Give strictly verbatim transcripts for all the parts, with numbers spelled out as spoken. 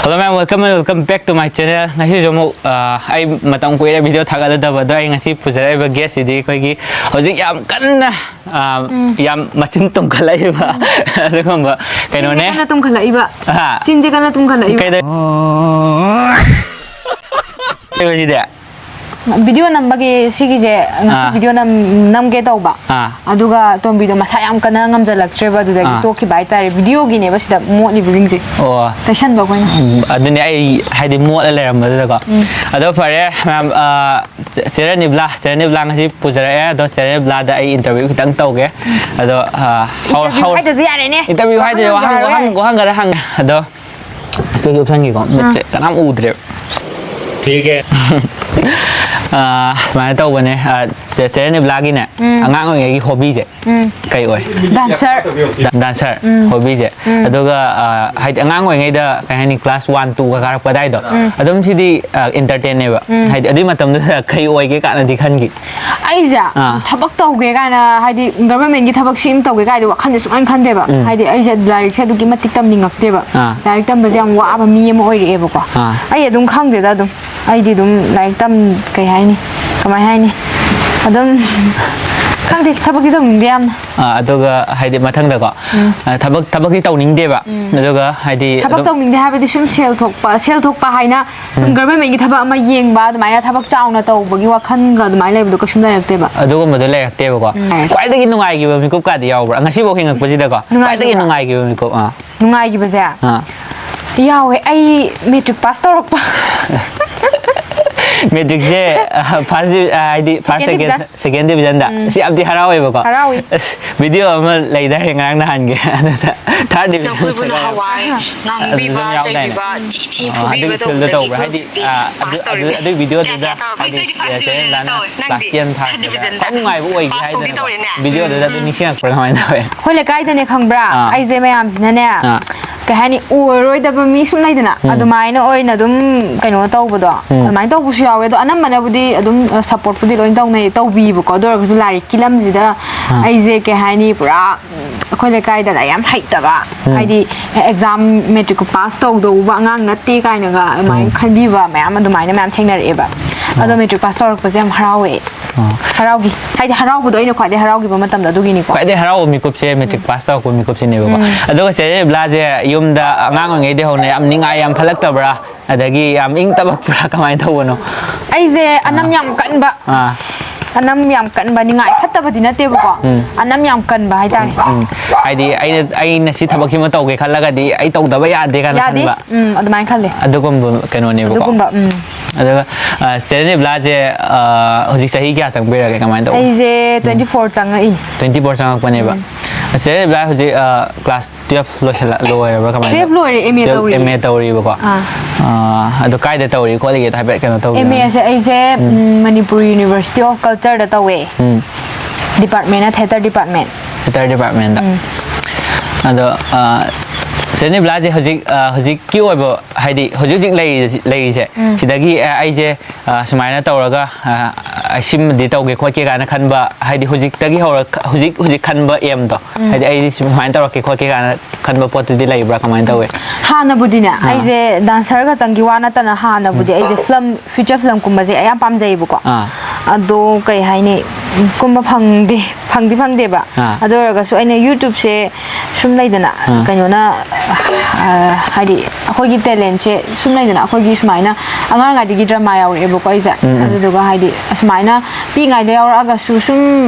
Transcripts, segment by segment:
Hello ꯃꯌꯥꯝ, welcome and welcome back to my channel. ꯉꯁꯤꯁꯨ ꯑꯃꯨꯛ ꯑ, ꯑꯩ ꯃꯇꯝ ꯀꯨꯏꯔꯦ video ꯊꯥꯒꯠꯂꯗꯕ, ꯑꯗꯣ ꯑꯩ ꯉꯁꯤ ꯄꯨꯖꯔꯛꯏꯕ guest ꯁꯤꯗꯤ ꯑꯩꯈꯣꯏꯒꯤ ꯍꯧꯖꯤꯛ ꯌꯥꯝ ꯀꯟꯅ ꯑ, ꯌꯥꯝ ꯃꯆꯤꯟ ꯇꯨꯝꯈꯠꯂꯛꯏꯕ ꯑꯗꯨꯒꯨꯝꯕ ꯀꯩꯅꯣꯅꯦ꯫ ꯀꯟꯅ ꯇꯨꯝꯈꯠꯂꯛꯏꯕ꯫ ꯍꯥ? ꯆꯤꯟꯁꯦ ꯀꯟꯅ ꯇꯨꯝꯈꯠꯂꯛꯏꯕ꯫ ꯀꯩꯗꯧ-, ꯀꯩꯗꯧꯔꯤꯗꯤ? Video ꯅꯝꯕꯒꯤ ꯁꯤꯒꯤꯁꯦ ꯉꯁꯤ ꯑꯥ꯫ Video ꯅꯝ-, ꯅꯝꯒꯦ ꯇꯧꯕ꯫ ꯑꯥ꯫ ꯑꯗꯨꯒ ꯇꯣꯝꯕꯤꯗꯣ ꯃꯁꯥ ꯌꯥꯝ ꯀꯟꯅ ꯉꯝꯖꯜꯂꯛꯇ꯭ꯔꯦꯕ, ꯑꯗꯨꯗꯒꯤ ꯑꯥ꯫ ꯇꯣꯛꯈꯤꯕ ꯍꯥꯏꯇꯥꯔꯦ꯫ Video ꯒꯤꯅꯦꯕ ꯁꯤꯗ ꯃꯣꯠꯂꯤꯕꯁꯤꯡꯁꯦ꯫ ꯑꯣ꯫ ꯇꯩꯁꯟꯕ ꯑꯩꯈꯣꯏꯅ꯫ ꯎꯝ, ꯑꯗꯨꯅꯦ ꯑꯩ ꯍꯥꯏꯗꯤ ꯃꯣꯠꯂ ꯂꯩꯔꯝꯕꯗꯨꯗꯀꯣ꯫ ꯎꯝ꯫ ꯑꯗꯣ ꯐꯔꯦ ꯃꯌꯥꯝ, ꯑꯥ, ꯆꯦ-, ꯆꯦꯔꯦꯟ ꯅꯤꯕ꯭ꯂꯥ, ꯆꯦꯔꯦꯟ ꯅꯤꯕ꯭ꯂꯥ ꯉꯁꯤ ꯄꯨꯖꯔꯛꯑꯦ꯫ ꯑꯗꯣ ꯆꯦꯔꯦꯟ ꯅꯤꯕ꯭ꯂꯥꯗ ꯑꯩ interview ꯈꯤꯇꯪ ꯇꯧꯒꯦ꯫ ꯑꯗꯣ, ꯑꯥ, ꯍꯧ-, Interview ꯍꯧ-, ꯍꯥꯏꯗ꯭ꯔꯁꯨ ꯌꯥꯔꯦꯅꯦ꯫ Interview ꯋꯥꯍꯪ ꯍꯥꯏꯗ꯭ꯔꯁꯨ ꯋꯥꯍꯪ, ꯍꯪꯉꯔꯣꯏ ꯋꯥꯍꯪ, ꯌꯥꯔꯦ꯫ ꯋꯥꯍꯪ ꯈꯔ ꯍꯪꯉꯦ꯫ ꯑꯗꯣ ꯏꯁꯄꯦꯛ ꯎꯞꯁꯟꯒꯦꯀꯣ, ꯃꯤꯠꯁꯦ ꯑꯥ꯫ ꯀꯅꯥꯝ ꯎꯗ꯭ꯔꯦꯕ꯫ ꯊꯤꯒꯦ꯫ ꯑꯥ, ꯁꯨꯃꯥꯏꯅ ꯇꯧꯕꯅꯦ, ꯑꯥ, ꯆꯦ-, ꯆꯦꯔꯦꯟ ꯅꯤꯕ꯭ꯂꯥꯒꯤꯅꯦ, ꯎꯝ꯫ ꯑꯉꯥꯡ ꯑꯣꯏꯔꯤꯉꯩꯒꯤ hobby ꯁꯦ ꯎꯝ꯫ ꯀꯩ ꯑꯣꯏ? Dancer꯫ ꯗꯥ-, dancer, ꯎꯝ꯫ Hobby ꯁꯦ꯫ ꯎꯝ꯫ ꯑꯗꯨꯒ, ꯑꯥ, ꯍꯥꯏꯗꯤ ꯑꯉꯥꯡ ꯑꯣꯏꯔꯤꯉꯩꯗ ꯀꯩ ꯍꯥꯏꯅꯤ, class one, two ꯒ ꯀꯥꯔꯛꯄ ꯑꯗꯥꯏꯗꯣ, ꯎꯝ꯫ ꯑꯗꯨꯝ ꯁꯤꯗꯤ, ꯑꯥ, entertain ꯅꯦꯕ꯫ ꯎꯝ꯫ ꯍꯥꯏꯗꯤ ꯑꯗꯨꯏ ꯃꯇꯝꯗꯨꯗ ꯀꯩ ꯑꯣꯏꯒꯦ ꯀꯥꯏꯅꯗꯤ ꯈꯟꯈꯤ? ꯑꯩꯁꯦ ꯑꯥ꯫ ꯊꯕꯛ ꯇꯧꯒꯦ ꯀꯥꯏꯅ, ꯍꯥꯏꯗꯤ government ꯀꯤ ꯊꯕꯛ ꯁꯤ ꯑꯃ ꯇꯧꯒꯦ ꯀꯥꯏꯗꯤ ꯋꯥꯈꯜꯁꯦ ꯁꯨꯡꯈꯟ ꯈꯟꯗꯦꯕ꯫ ꯎꯝ꯫ ꯍꯥꯏꯗꯤ ꯑꯩꯁꯦ ꯂꯥꯏꯔꯤꯛꯁꯦ ꯑꯗꯨꯛꯀꯤ ꯃꯇꯤꯛ ꯇꯝꯅꯤꯡꯉꯛꯇꯦꯕ꯫ ꯑꯥ꯫ ꯂꯥꯏꯔꯤꯛ ꯇꯝꯕꯁꯦ ꯌꯥꯝ ꯋꯥꯕ ꯃꯤ ꯑꯃ ꯑꯣꯏꯔꯛꯑꯦꯕꯀꯣ꯫ ꯑꯥ꯫ ꯑꯩ ꯑꯗꯨꯝ ꯈꯪꯗꯦꯗ ꯑꯗꯨꯝ꯫ ꯑꯩꯗꯤ ꯑꯗꯨꯝ ꯂꯥꯏꯔꯤꯛ ꯇꯝ-, ꯀꯩ ꯍꯥꯏꯅꯤ? ꯀꯃꯥꯏ ꯍꯥꯏꯅꯤ? ꯑꯗꯨꯝ ꯈꯪꯗꯦ, ꯊꯕꯛꯇꯤ ꯇꯧꯅꯤꯡꯗꯦ ꯌꯥꯝꯅ꯫ ꯑꯥ, ꯑꯗꯨꯒ ꯍꯥꯏꯗꯤ ꯃꯊꯪꯗꯀꯣ, ꯎꯝ꯫ ꯑꯥ, ꯊꯕꯛ, ꯊꯕꯛꯇꯤ ꯇꯧꯅꯤꯡꯗꯦꯕ, ꯎꯝ꯫ ꯑꯗꯨꯒ ꯍꯥꯏꯗꯤ ꯊꯕꯛ ꯑꯗꯨꯝ ꯇꯧꯅꯤꯡꯗꯦ ꯍꯥꯏꯕꯗꯤ ꯁꯨꯝ ꯁꯦꯜ ꯊꯣꯛꯄ, ꯁꯦꯜ ꯊꯣꯛꯄ ꯍꯥꯏꯅ ꯁꯨꯝ ꯎꯝ꯫ Government ꯀꯤ ꯊꯕꯛ ꯑꯃ ꯌꯦꯡꯕ, ꯑꯗꯨꯃꯥꯏꯅ ꯊꯕꯛ ꯆꯥꯎꯅ ꯇꯧꯕꯒꯤ ꯋꯥꯈꯜꯒ ꯑꯗꯨꯃꯥꯏꯅ ꯂꯩꯕꯗꯣ ꯀꯩꯁꯨꯝ ꯂꯩꯔꯛꯇꯦꯕ꯫ ꯑꯗꯨꯒꯨꯝꯕꯗꯣ ꯂꯩꯔꯛꯇꯦꯕꯀꯣ꯫ ꯎꯝ꯫ ꯈ꯭ꯋꯥꯏꯗꯒꯤ ꯅꯨꯡꯉꯥꯏꯈꯤꯕ ꯃꯤꯀꯨꯞꯀꯗꯤ ꯌꯥꯎꯕ꯭ꯔꯥ? ꯉꯁꯤꯐꯥꯎ ꯍꯤꯡꯉꯛꯄꯁꯤꯗꯀꯣ, ꯈ꯭ꯋꯥꯏꯗꯒꯤ ꯅꯨꯡꯉꯥꯏꯈꯤꯕ꯭ꯔꯥ? ꯅꯨꯡꯉꯥꯏꯈꯤꯕ ꯃꯤꯀꯨꯞ, ꯑꯥ꯫ ꯅꯨꯡꯉꯥꯏꯈꯤꯕꯁꯦ? ꯑꯥ꯫ ꯌꯥꯎꯋꯦ꯫ ꯑꯩ matric pass ꯇꯧꯔꯛꯄ꯫ Matric ꯁꯦ, ꯑ, first divi-, ꯑ, ꯍꯥꯏꯗꯤ first, second, second division꯫ Second division ꯗ꯫ ꯎꯝ꯫ ꯑꯁ, ꯌꯥꯝꯗꯤ ꯍꯔꯥꯎꯋꯦꯕꯀꯣ꯫ ꯍꯔꯥꯎꯏ꯫ ꯑꯁ, video ꯑꯃ ꯂꯩꯗꯥꯏꯅꯦ ꯉꯔꯥꯡ ꯅꯍꯥꯟꯒꯤ꯫ ꯑꯗꯨꯗ third division ꯅꯈꯣꯏꯕꯨ ꯅꯍꯥꯟꯋꯥꯏ ꯑꯗꯨꯁꯨ ꯉꯥꯡꯕꯤꯕ, ꯌꯥꯎꯗꯥꯏꯅꯦ? ꯆꯩꯕꯤꯕ, ꯊꯤ, ꯊꯤ ꯑ, ꯐꯨꯕꯤꯕ ꯑꯗꯨꯒꯤ field ꯇꯧꯕꯗ ꯇꯧꯕ꯭ꯔꯥ? ꯍꯥꯏꯗꯤ, ꯍꯧꯖꯤꯛꯇꯤ ꯑ, pass ꯑꯗꯨ, ꯑꯗꯨ, ꯇꯧꯔꯤꯕꯅꯤ꯫ ꯑꯗꯨꯒꯤ video ꯀꯌꯥ, ꯗꯨꯗ ꯀꯌꯥ ꯇꯧꯔꯕ? ꯍꯥꯏꯗꯤ, ꯑꯩꯈꯣꯏꯗꯤ first division ꯆꯦꯔꯦꯟ ꯅꯤꯕ꯭ꯂꯥꯅ ꯇꯧꯋꯦ꯫ ꯅꯪꯗꯤ class ten ꯊꯥꯔꯛꯄꯗ third division ꯗ꯫ ꯈ꯭ꯋꯥꯏ ꯅꯨꯡꯉꯥꯏꯕ ꯑꯣꯏꯒꯦ ꯎꯝ꯫ ꯍꯥꯏꯗꯅ ꯎꯝ꯫ Class ten ꯊꯥꯔꯛꯄꯗ꯫ ꯈꯪꯉꯨ-, ꯉꯥꯏꯕ ꯑꯣꯏꯒꯦ ꯍꯥꯏꯗꯅ꯫ Pass ꯇꯧꯗꯤ ꯇꯧꯔꯦꯅꯦ? ꯅꯤꯡꯁꯤꯡꯉꯛꯄ꯭ꯔꯥ ꯀꯃꯥꯏꯅ ꯇꯧꯋꯦ? ꯑꯩꯈꯣꯏ ꯂꯩꯀꯥꯏꯗꯅꯦ ꯈꯪꯕ꯭ꯔꯥ? ꯑꯥ꯫ ꯑꯩꯁꯦ ꯃꯌꯥꯝꯁꯤꯅꯅꯦ, ꯑꯥ꯫ ꯀꯩ ꯍꯥꯏꯅꯤ, ꯑꯣꯏꯔꯣꯏꯗꯕ ꯃꯤ ꯁꯨꯝ ꯂꯩꯗꯅ, ꯎꯝ꯫ ꯑꯗꯨꯃꯥꯏꯅ ꯑꯣꯏꯅ ꯑꯗꯨꯝ ꯀꯩꯅꯣ ꯇꯧꯕꯗꯣ, ꯎꯝ꯫ ꯑꯗꯨꯃꯥꯏꯅ ꯇꯧꯕꯁꯨ ꯌꯥꯎꯋꯦ꯫ ꯑꯗꯣ ꯑꯅꯝꯕꯅꯕꯨꯗꯤ ꯑꯗꯨꯝ, ꯑ, support ꯄꯨꯗꯤ ꯂꯣꯏ ꯇꯧꯅꯩ, ꯇꯧꯕꯤꯕꯀꯣ꯫ ꯑꯗꯨ ꯑꯣꯏꯔꯒꯁꯨ ꯂꯥꯏꯔꯤꯛꯀꯤ ꯂꯝꯁꯤꯗ ꯑꯥ꯫ ꯑꯩꯁꯦ ꯀꯩ ꯍꯥꯏꯅꯤ, ꯄꯨꯔꯥ, ꯎꯝ, ꯑꯩꯈꯣꯏ ꯂꯩꯀꯥꯏꯗ ꯂꯥꯏꯔꯤꯛ ꯌꯥꯝ ꯍꯩꯇꯕ, ꯎꯝ꯫ ꯍꯥꯏꯗꯤ ꯑꯦꯛꯖꯥꯝ ꯃꯦꯇ꯭ꯔꯤꯛ ꯄꯥꯁ ꯇꯧꯗꯧꯕ ꯑꯉꯥꯡ ꯅꯠꯇꯦ ꯀꯥꯏꯅꯒ ꯑꯗꯨꯃꯥꯏꯅ ꯎꯝ꯫ ꯈꯟꯕꯤꯕ ꯃꯌꯥꯝ ꯑꯗꯨꯃꯥꯏꯅ ꯃꯌꯥꯝ ꯊꯦꯡꯅꯔꯛꯑꯦꯕ꯫ ꯑꯗꯣ ꯎꯝ꯫ ꯃꯦꯇ꯭ꯔꯤꯛ ꯄꯥꯁ ꯇꯧꯔꯛꯄꯁꯦ ꯌꯥꯝ ꯍꯔꯥꯎꯋꯦ꯫ ꯑꯣ꯫ ꯍꯔꯥꯎꯈꯤ꯫ ꯍꯥꯏꯗꯤ ꯍꯔꯥꯎꯕꯗꯣ ꯑꯩꯅ ꯈ꯭ꯋꯥꯏꯗꯩ ꯍꯔꯥꯎꯈꯤꯕ ꯃꯇꯝꯗꯣ ꯑꯗꯨꯒꯤꯅꯤꯀꯣ꯫ ꯈ꯭ꯋꯥꯏꯗꯩ ꯍꯔꯥꯎꯕ ꯃꯤꯀꯨꯞꯁꯦ ꯃꯦꯇ꯭ꯔꯤꯛ ꯎꯝ꯫ ꯄꯥꯁ ꯇꯧꯔꯛꯄ ꯃꯤꯀꯨꯞꯁꯤꯅꯦꯕꯀꯣ꯫ ꯎꯝ꯫ ꯑꯗꯨꯒ ꯆꯦ ꯔꯦꯅꯨꯕ꯭ꯂꯥꯁꯦ ꯌꯨꯝꯗ ꯑꯉꯥꯡ ꯑꯣꯏꯔꯤꯉꯩꯗꯒꯤ ꯍꯧꯅ ꯌꯥꯝ ꯅꯤꯡꯉꯥꯏ ꯌꯥꯝ ꯐꯠꯂꯛꯇꯕ꯭ꯔꯥ? ꯑꯗꯒꯤ ꯌꯥꯝ ꯏꯪ ꯇꯞꯄꯛꯄ꯭ꯔꯥ? ꯀꯃꯥꯏꯅ ꯇꯧꯕꯅꯣ? ꯑꯩꯁꯦ ꯑꯅꯝ ꯑꯥ꯫ ꯌꯥꯝ ꯀꯟꯕ꯫ ꯑꯥ꯫ ꯑꯅꯝ ꯌꯥꯝ ꯀꯟꯕ, ꯅꯤꯡꯉꯥꯏ ꯐꯠꯇꯕꯗꯤ ꯅꯠꯇꯦꯕꯀꯣ꯫ ꯎꯝ꯫ ꯑꯅꯝ ꯌꯥꯝ ꯀꯟꯕ ꯍꯥꯏꯇꯥꯔꯦ꯫ ꯎꯝ꯫ ꯍꯥꯏꯗꯤ ꯑꯩꯅ, ꯑꯩꯅ ꯁꯤ ꯊꯕꯛꯁꯤꯃ ꯇꯧꯒꯦ ꯈꯜꯂꯒꯗꯤ ꯑꯩ ꯇꯧꯗꯕ ꯌꯥꯗꯦ ꯀꯥꯏꯅ ꯌꯥꯗꯦ꯫ ꯈꯟꯕ꯫ ꯎꯝ, ꯑꯗꯨꯃꯥꯏꯅ ꯈꯜꯂꯦ꯫ ꯑꯗꯨꯒꯨꯝꯕ ꯀꯩꯅꯣꯅꯦꯕꯀꯣ꯫ ꯑꯗꯨꯒꯨꯝꯕ, ꯎꯝ꯫ ꯑꯗꯨꯒ, ꯑ, ꯆꯦ ꯔꯦꯅꯨꯕ꯭ꯂꯥꯁꯦ, ꯑ, ꯍꯧꯖꯤꯛ ꯆꯍꯤ ꯀꯌꯥ ꯆꯪꯕꯤꯔꯒꯦ? ꯀꯃꯥꯏꯅ ꯇꯧꯕ? ꯑꯩꯁꯦ ꯎꯝ꯫ Twenty four ꯆꯪꯉꯛꯏꯅꯦ꯫ Twenty four ꯆꯪꯉꯛꯄꯅꯦꯕ꯫ ꯎꯝ꯫ ꯆꯦ ꯔꯦꯅꯨꯕ꯭ꯂꯥ ꯍꯧꯖꯤꯛ, ꯑ, class twelve ꯂꯣꯏꯁꯜꯂ-, ꯂꯣꯏꯔꯕ꯭ꯔꯥ? ꯀꯃꯥꯏꯅ ꯇꯧ-, twelve ꯂꯣꯏꯔꯦ, M A twelve ꯇꯧꯔꯤ꯫ M A ꯇꯧꯔꯤꯕꯀꯣ꯫ ꯑꯥ꯫ ꯑꯥ, ꯑꯗꯣ ꯀꯥꯏꯗ ꯇꯧꯔꯤ ꯈꯣꯠꯂꯤꯒꯦꯗꯣ ꯍꯥꯏꯐꯦꯠ ꯀꯩꯅꯣ ꯇꯧꯕꯤꯌꯨꯅꯦ꯫ M A ꯁꯦ ꯑꯩꯁꯦ, ꯎꯝ꯫ ꯎꯝ, Manipur University of Culture ꯗ ꯇꯧꯋꯦ꯫ ꯎꯝ꯫ Department ꯅ theatre department꯫ Theatre department ꯇ꯫ ꯎꯝ꯫ ꯑꯗꯣ, ꯑꯥ, ꯆꯦ ꯔꯦꯅꯨꯕ꯭ꯂꯥꯁꯦ ꯍꯧꯖꯤꯛ, ꯑꯥ, ꯍꯧꯖꯤꯛꯀꯤ ꯑꯣꯏꯕ, ꯍꯥꯏꯗꯤ ꯍꯧꯖꯤꯛ ꯍꯧꯖꯤꯛ ꯂꯩꯔꯤ-, ꯂꯩꯔꯤꯁꯦ, ꯎꯝ꯫ ꯁꯤꯗꯒꯤ, ꯑ, ꯑꯩꯁꯦ ꯑ, ꯁꯨꯃꯥꯏꯅ ꯇꯧꯔꯒ, ꯑ, ꯑꯩ ꯁꯤꯃꯗꯤ ꯇꯧꯒꯦ ꯈꯣꯠꯀꯦ ꯀꯥꯏꯅ ꯈꯟꯕ, ꯍꯥꯏꯗꯤ ꯍꯧꯖꯤꯛꯇꯒꯤ ꯍꯧꯔ-, ꯍꯧꯖꯤꯛ, ꯍꯧꯖꯤꯛ ꯈꯟꯕ aim ꯗꯣ, ꯎꯝ꯫ ꯍꯥꯏꯗꯤ ꯑꯩꯗꯤ ꯁꯨꯃꯥꯏꯅ ꯇꯧꯔꯛꯀꯦ ꯈꯣꯠꯀꯦ ꯀꯥꯏꯅ ꯈꯟꯕ ꯄꯣꯠꯇꯨꯗꯤ ꯂꯩꯕ꯭ꯔꯥ? ꯀꯃꯥꯏꯅ ꯇꯧꯋꯤ? ꯍꯥꯟꯅꯕꯨꯗꯤꯅꯦ, ꯑꯥ꯫ ꯑꯩꯁꯦ dancer ꯈꯛꯇꯪꯒꯤ ꯋꯥ ꯅꯠꯇꯅ ꯍꯥꯟꯅꯕꯨꯗꯤ ꯎꯝ꯫ ꯑꯩꯁꯦ film, feature film ꯀꯨꯝꯕꯁꯦ ꯑꯩ ꯌꯥꯝ ꯄꯥꯝꯖꯩꯌꯦꯕꯀꯣ꯫ ꯑꯥ꯫ ꯑꯗꯣ ꯀꯩ ꯍꯥꯏꯅꯤ, ꯀꯨꯝꯕ ꯐꯪꯗꯦ, ꯐꯪꯗꯤ ꯐꯪꯗꯦꯕ꯫ ꯑꯥ꯫ ꯑꯗꯨ ꯑꯣꯏꯔꯒꯁꯨ ꯑꯩꯅ YouTube ꯁꯦ ꯁꯨꯝ ꯂꯩꯗꯅ, ꯑꯥ꯫ ꯀꯩꯅꯣꯅ, ꯑ, ꯍꯥꯏꯗꯤ ꯑꯩꯈꯣꯏꯒꯤ talent ꯁꯦ ꯁꯨꯝ ꯂꯩꯗꯅ, ꯑꯩꯈꯣꯏꯒꯤ ꯁꯨꯃꯥꯏꯅ ꯑꯉꯥꯡ ꯑꯣꯏꯔꯤꯉꯩꯗꯒꯤ drama ꯌꯥꯎꯔꯛꯑꯦꯕꯀꯣ ꯑꯩꯁꯦ꯫ ꯎꯝ, ꯎꯝ꯫ ꯑꯗꯨꯗꯨꯒ ꯍꯥꯏꯗꯤ ꯑꯁꯨꯃꯥꯏꯅ ꯄꯤꯛꯏꯉꯩꯗ ꯌꯥꯎꯔꯛꯑꯒꯁꯨ ꯁꯨꯝ,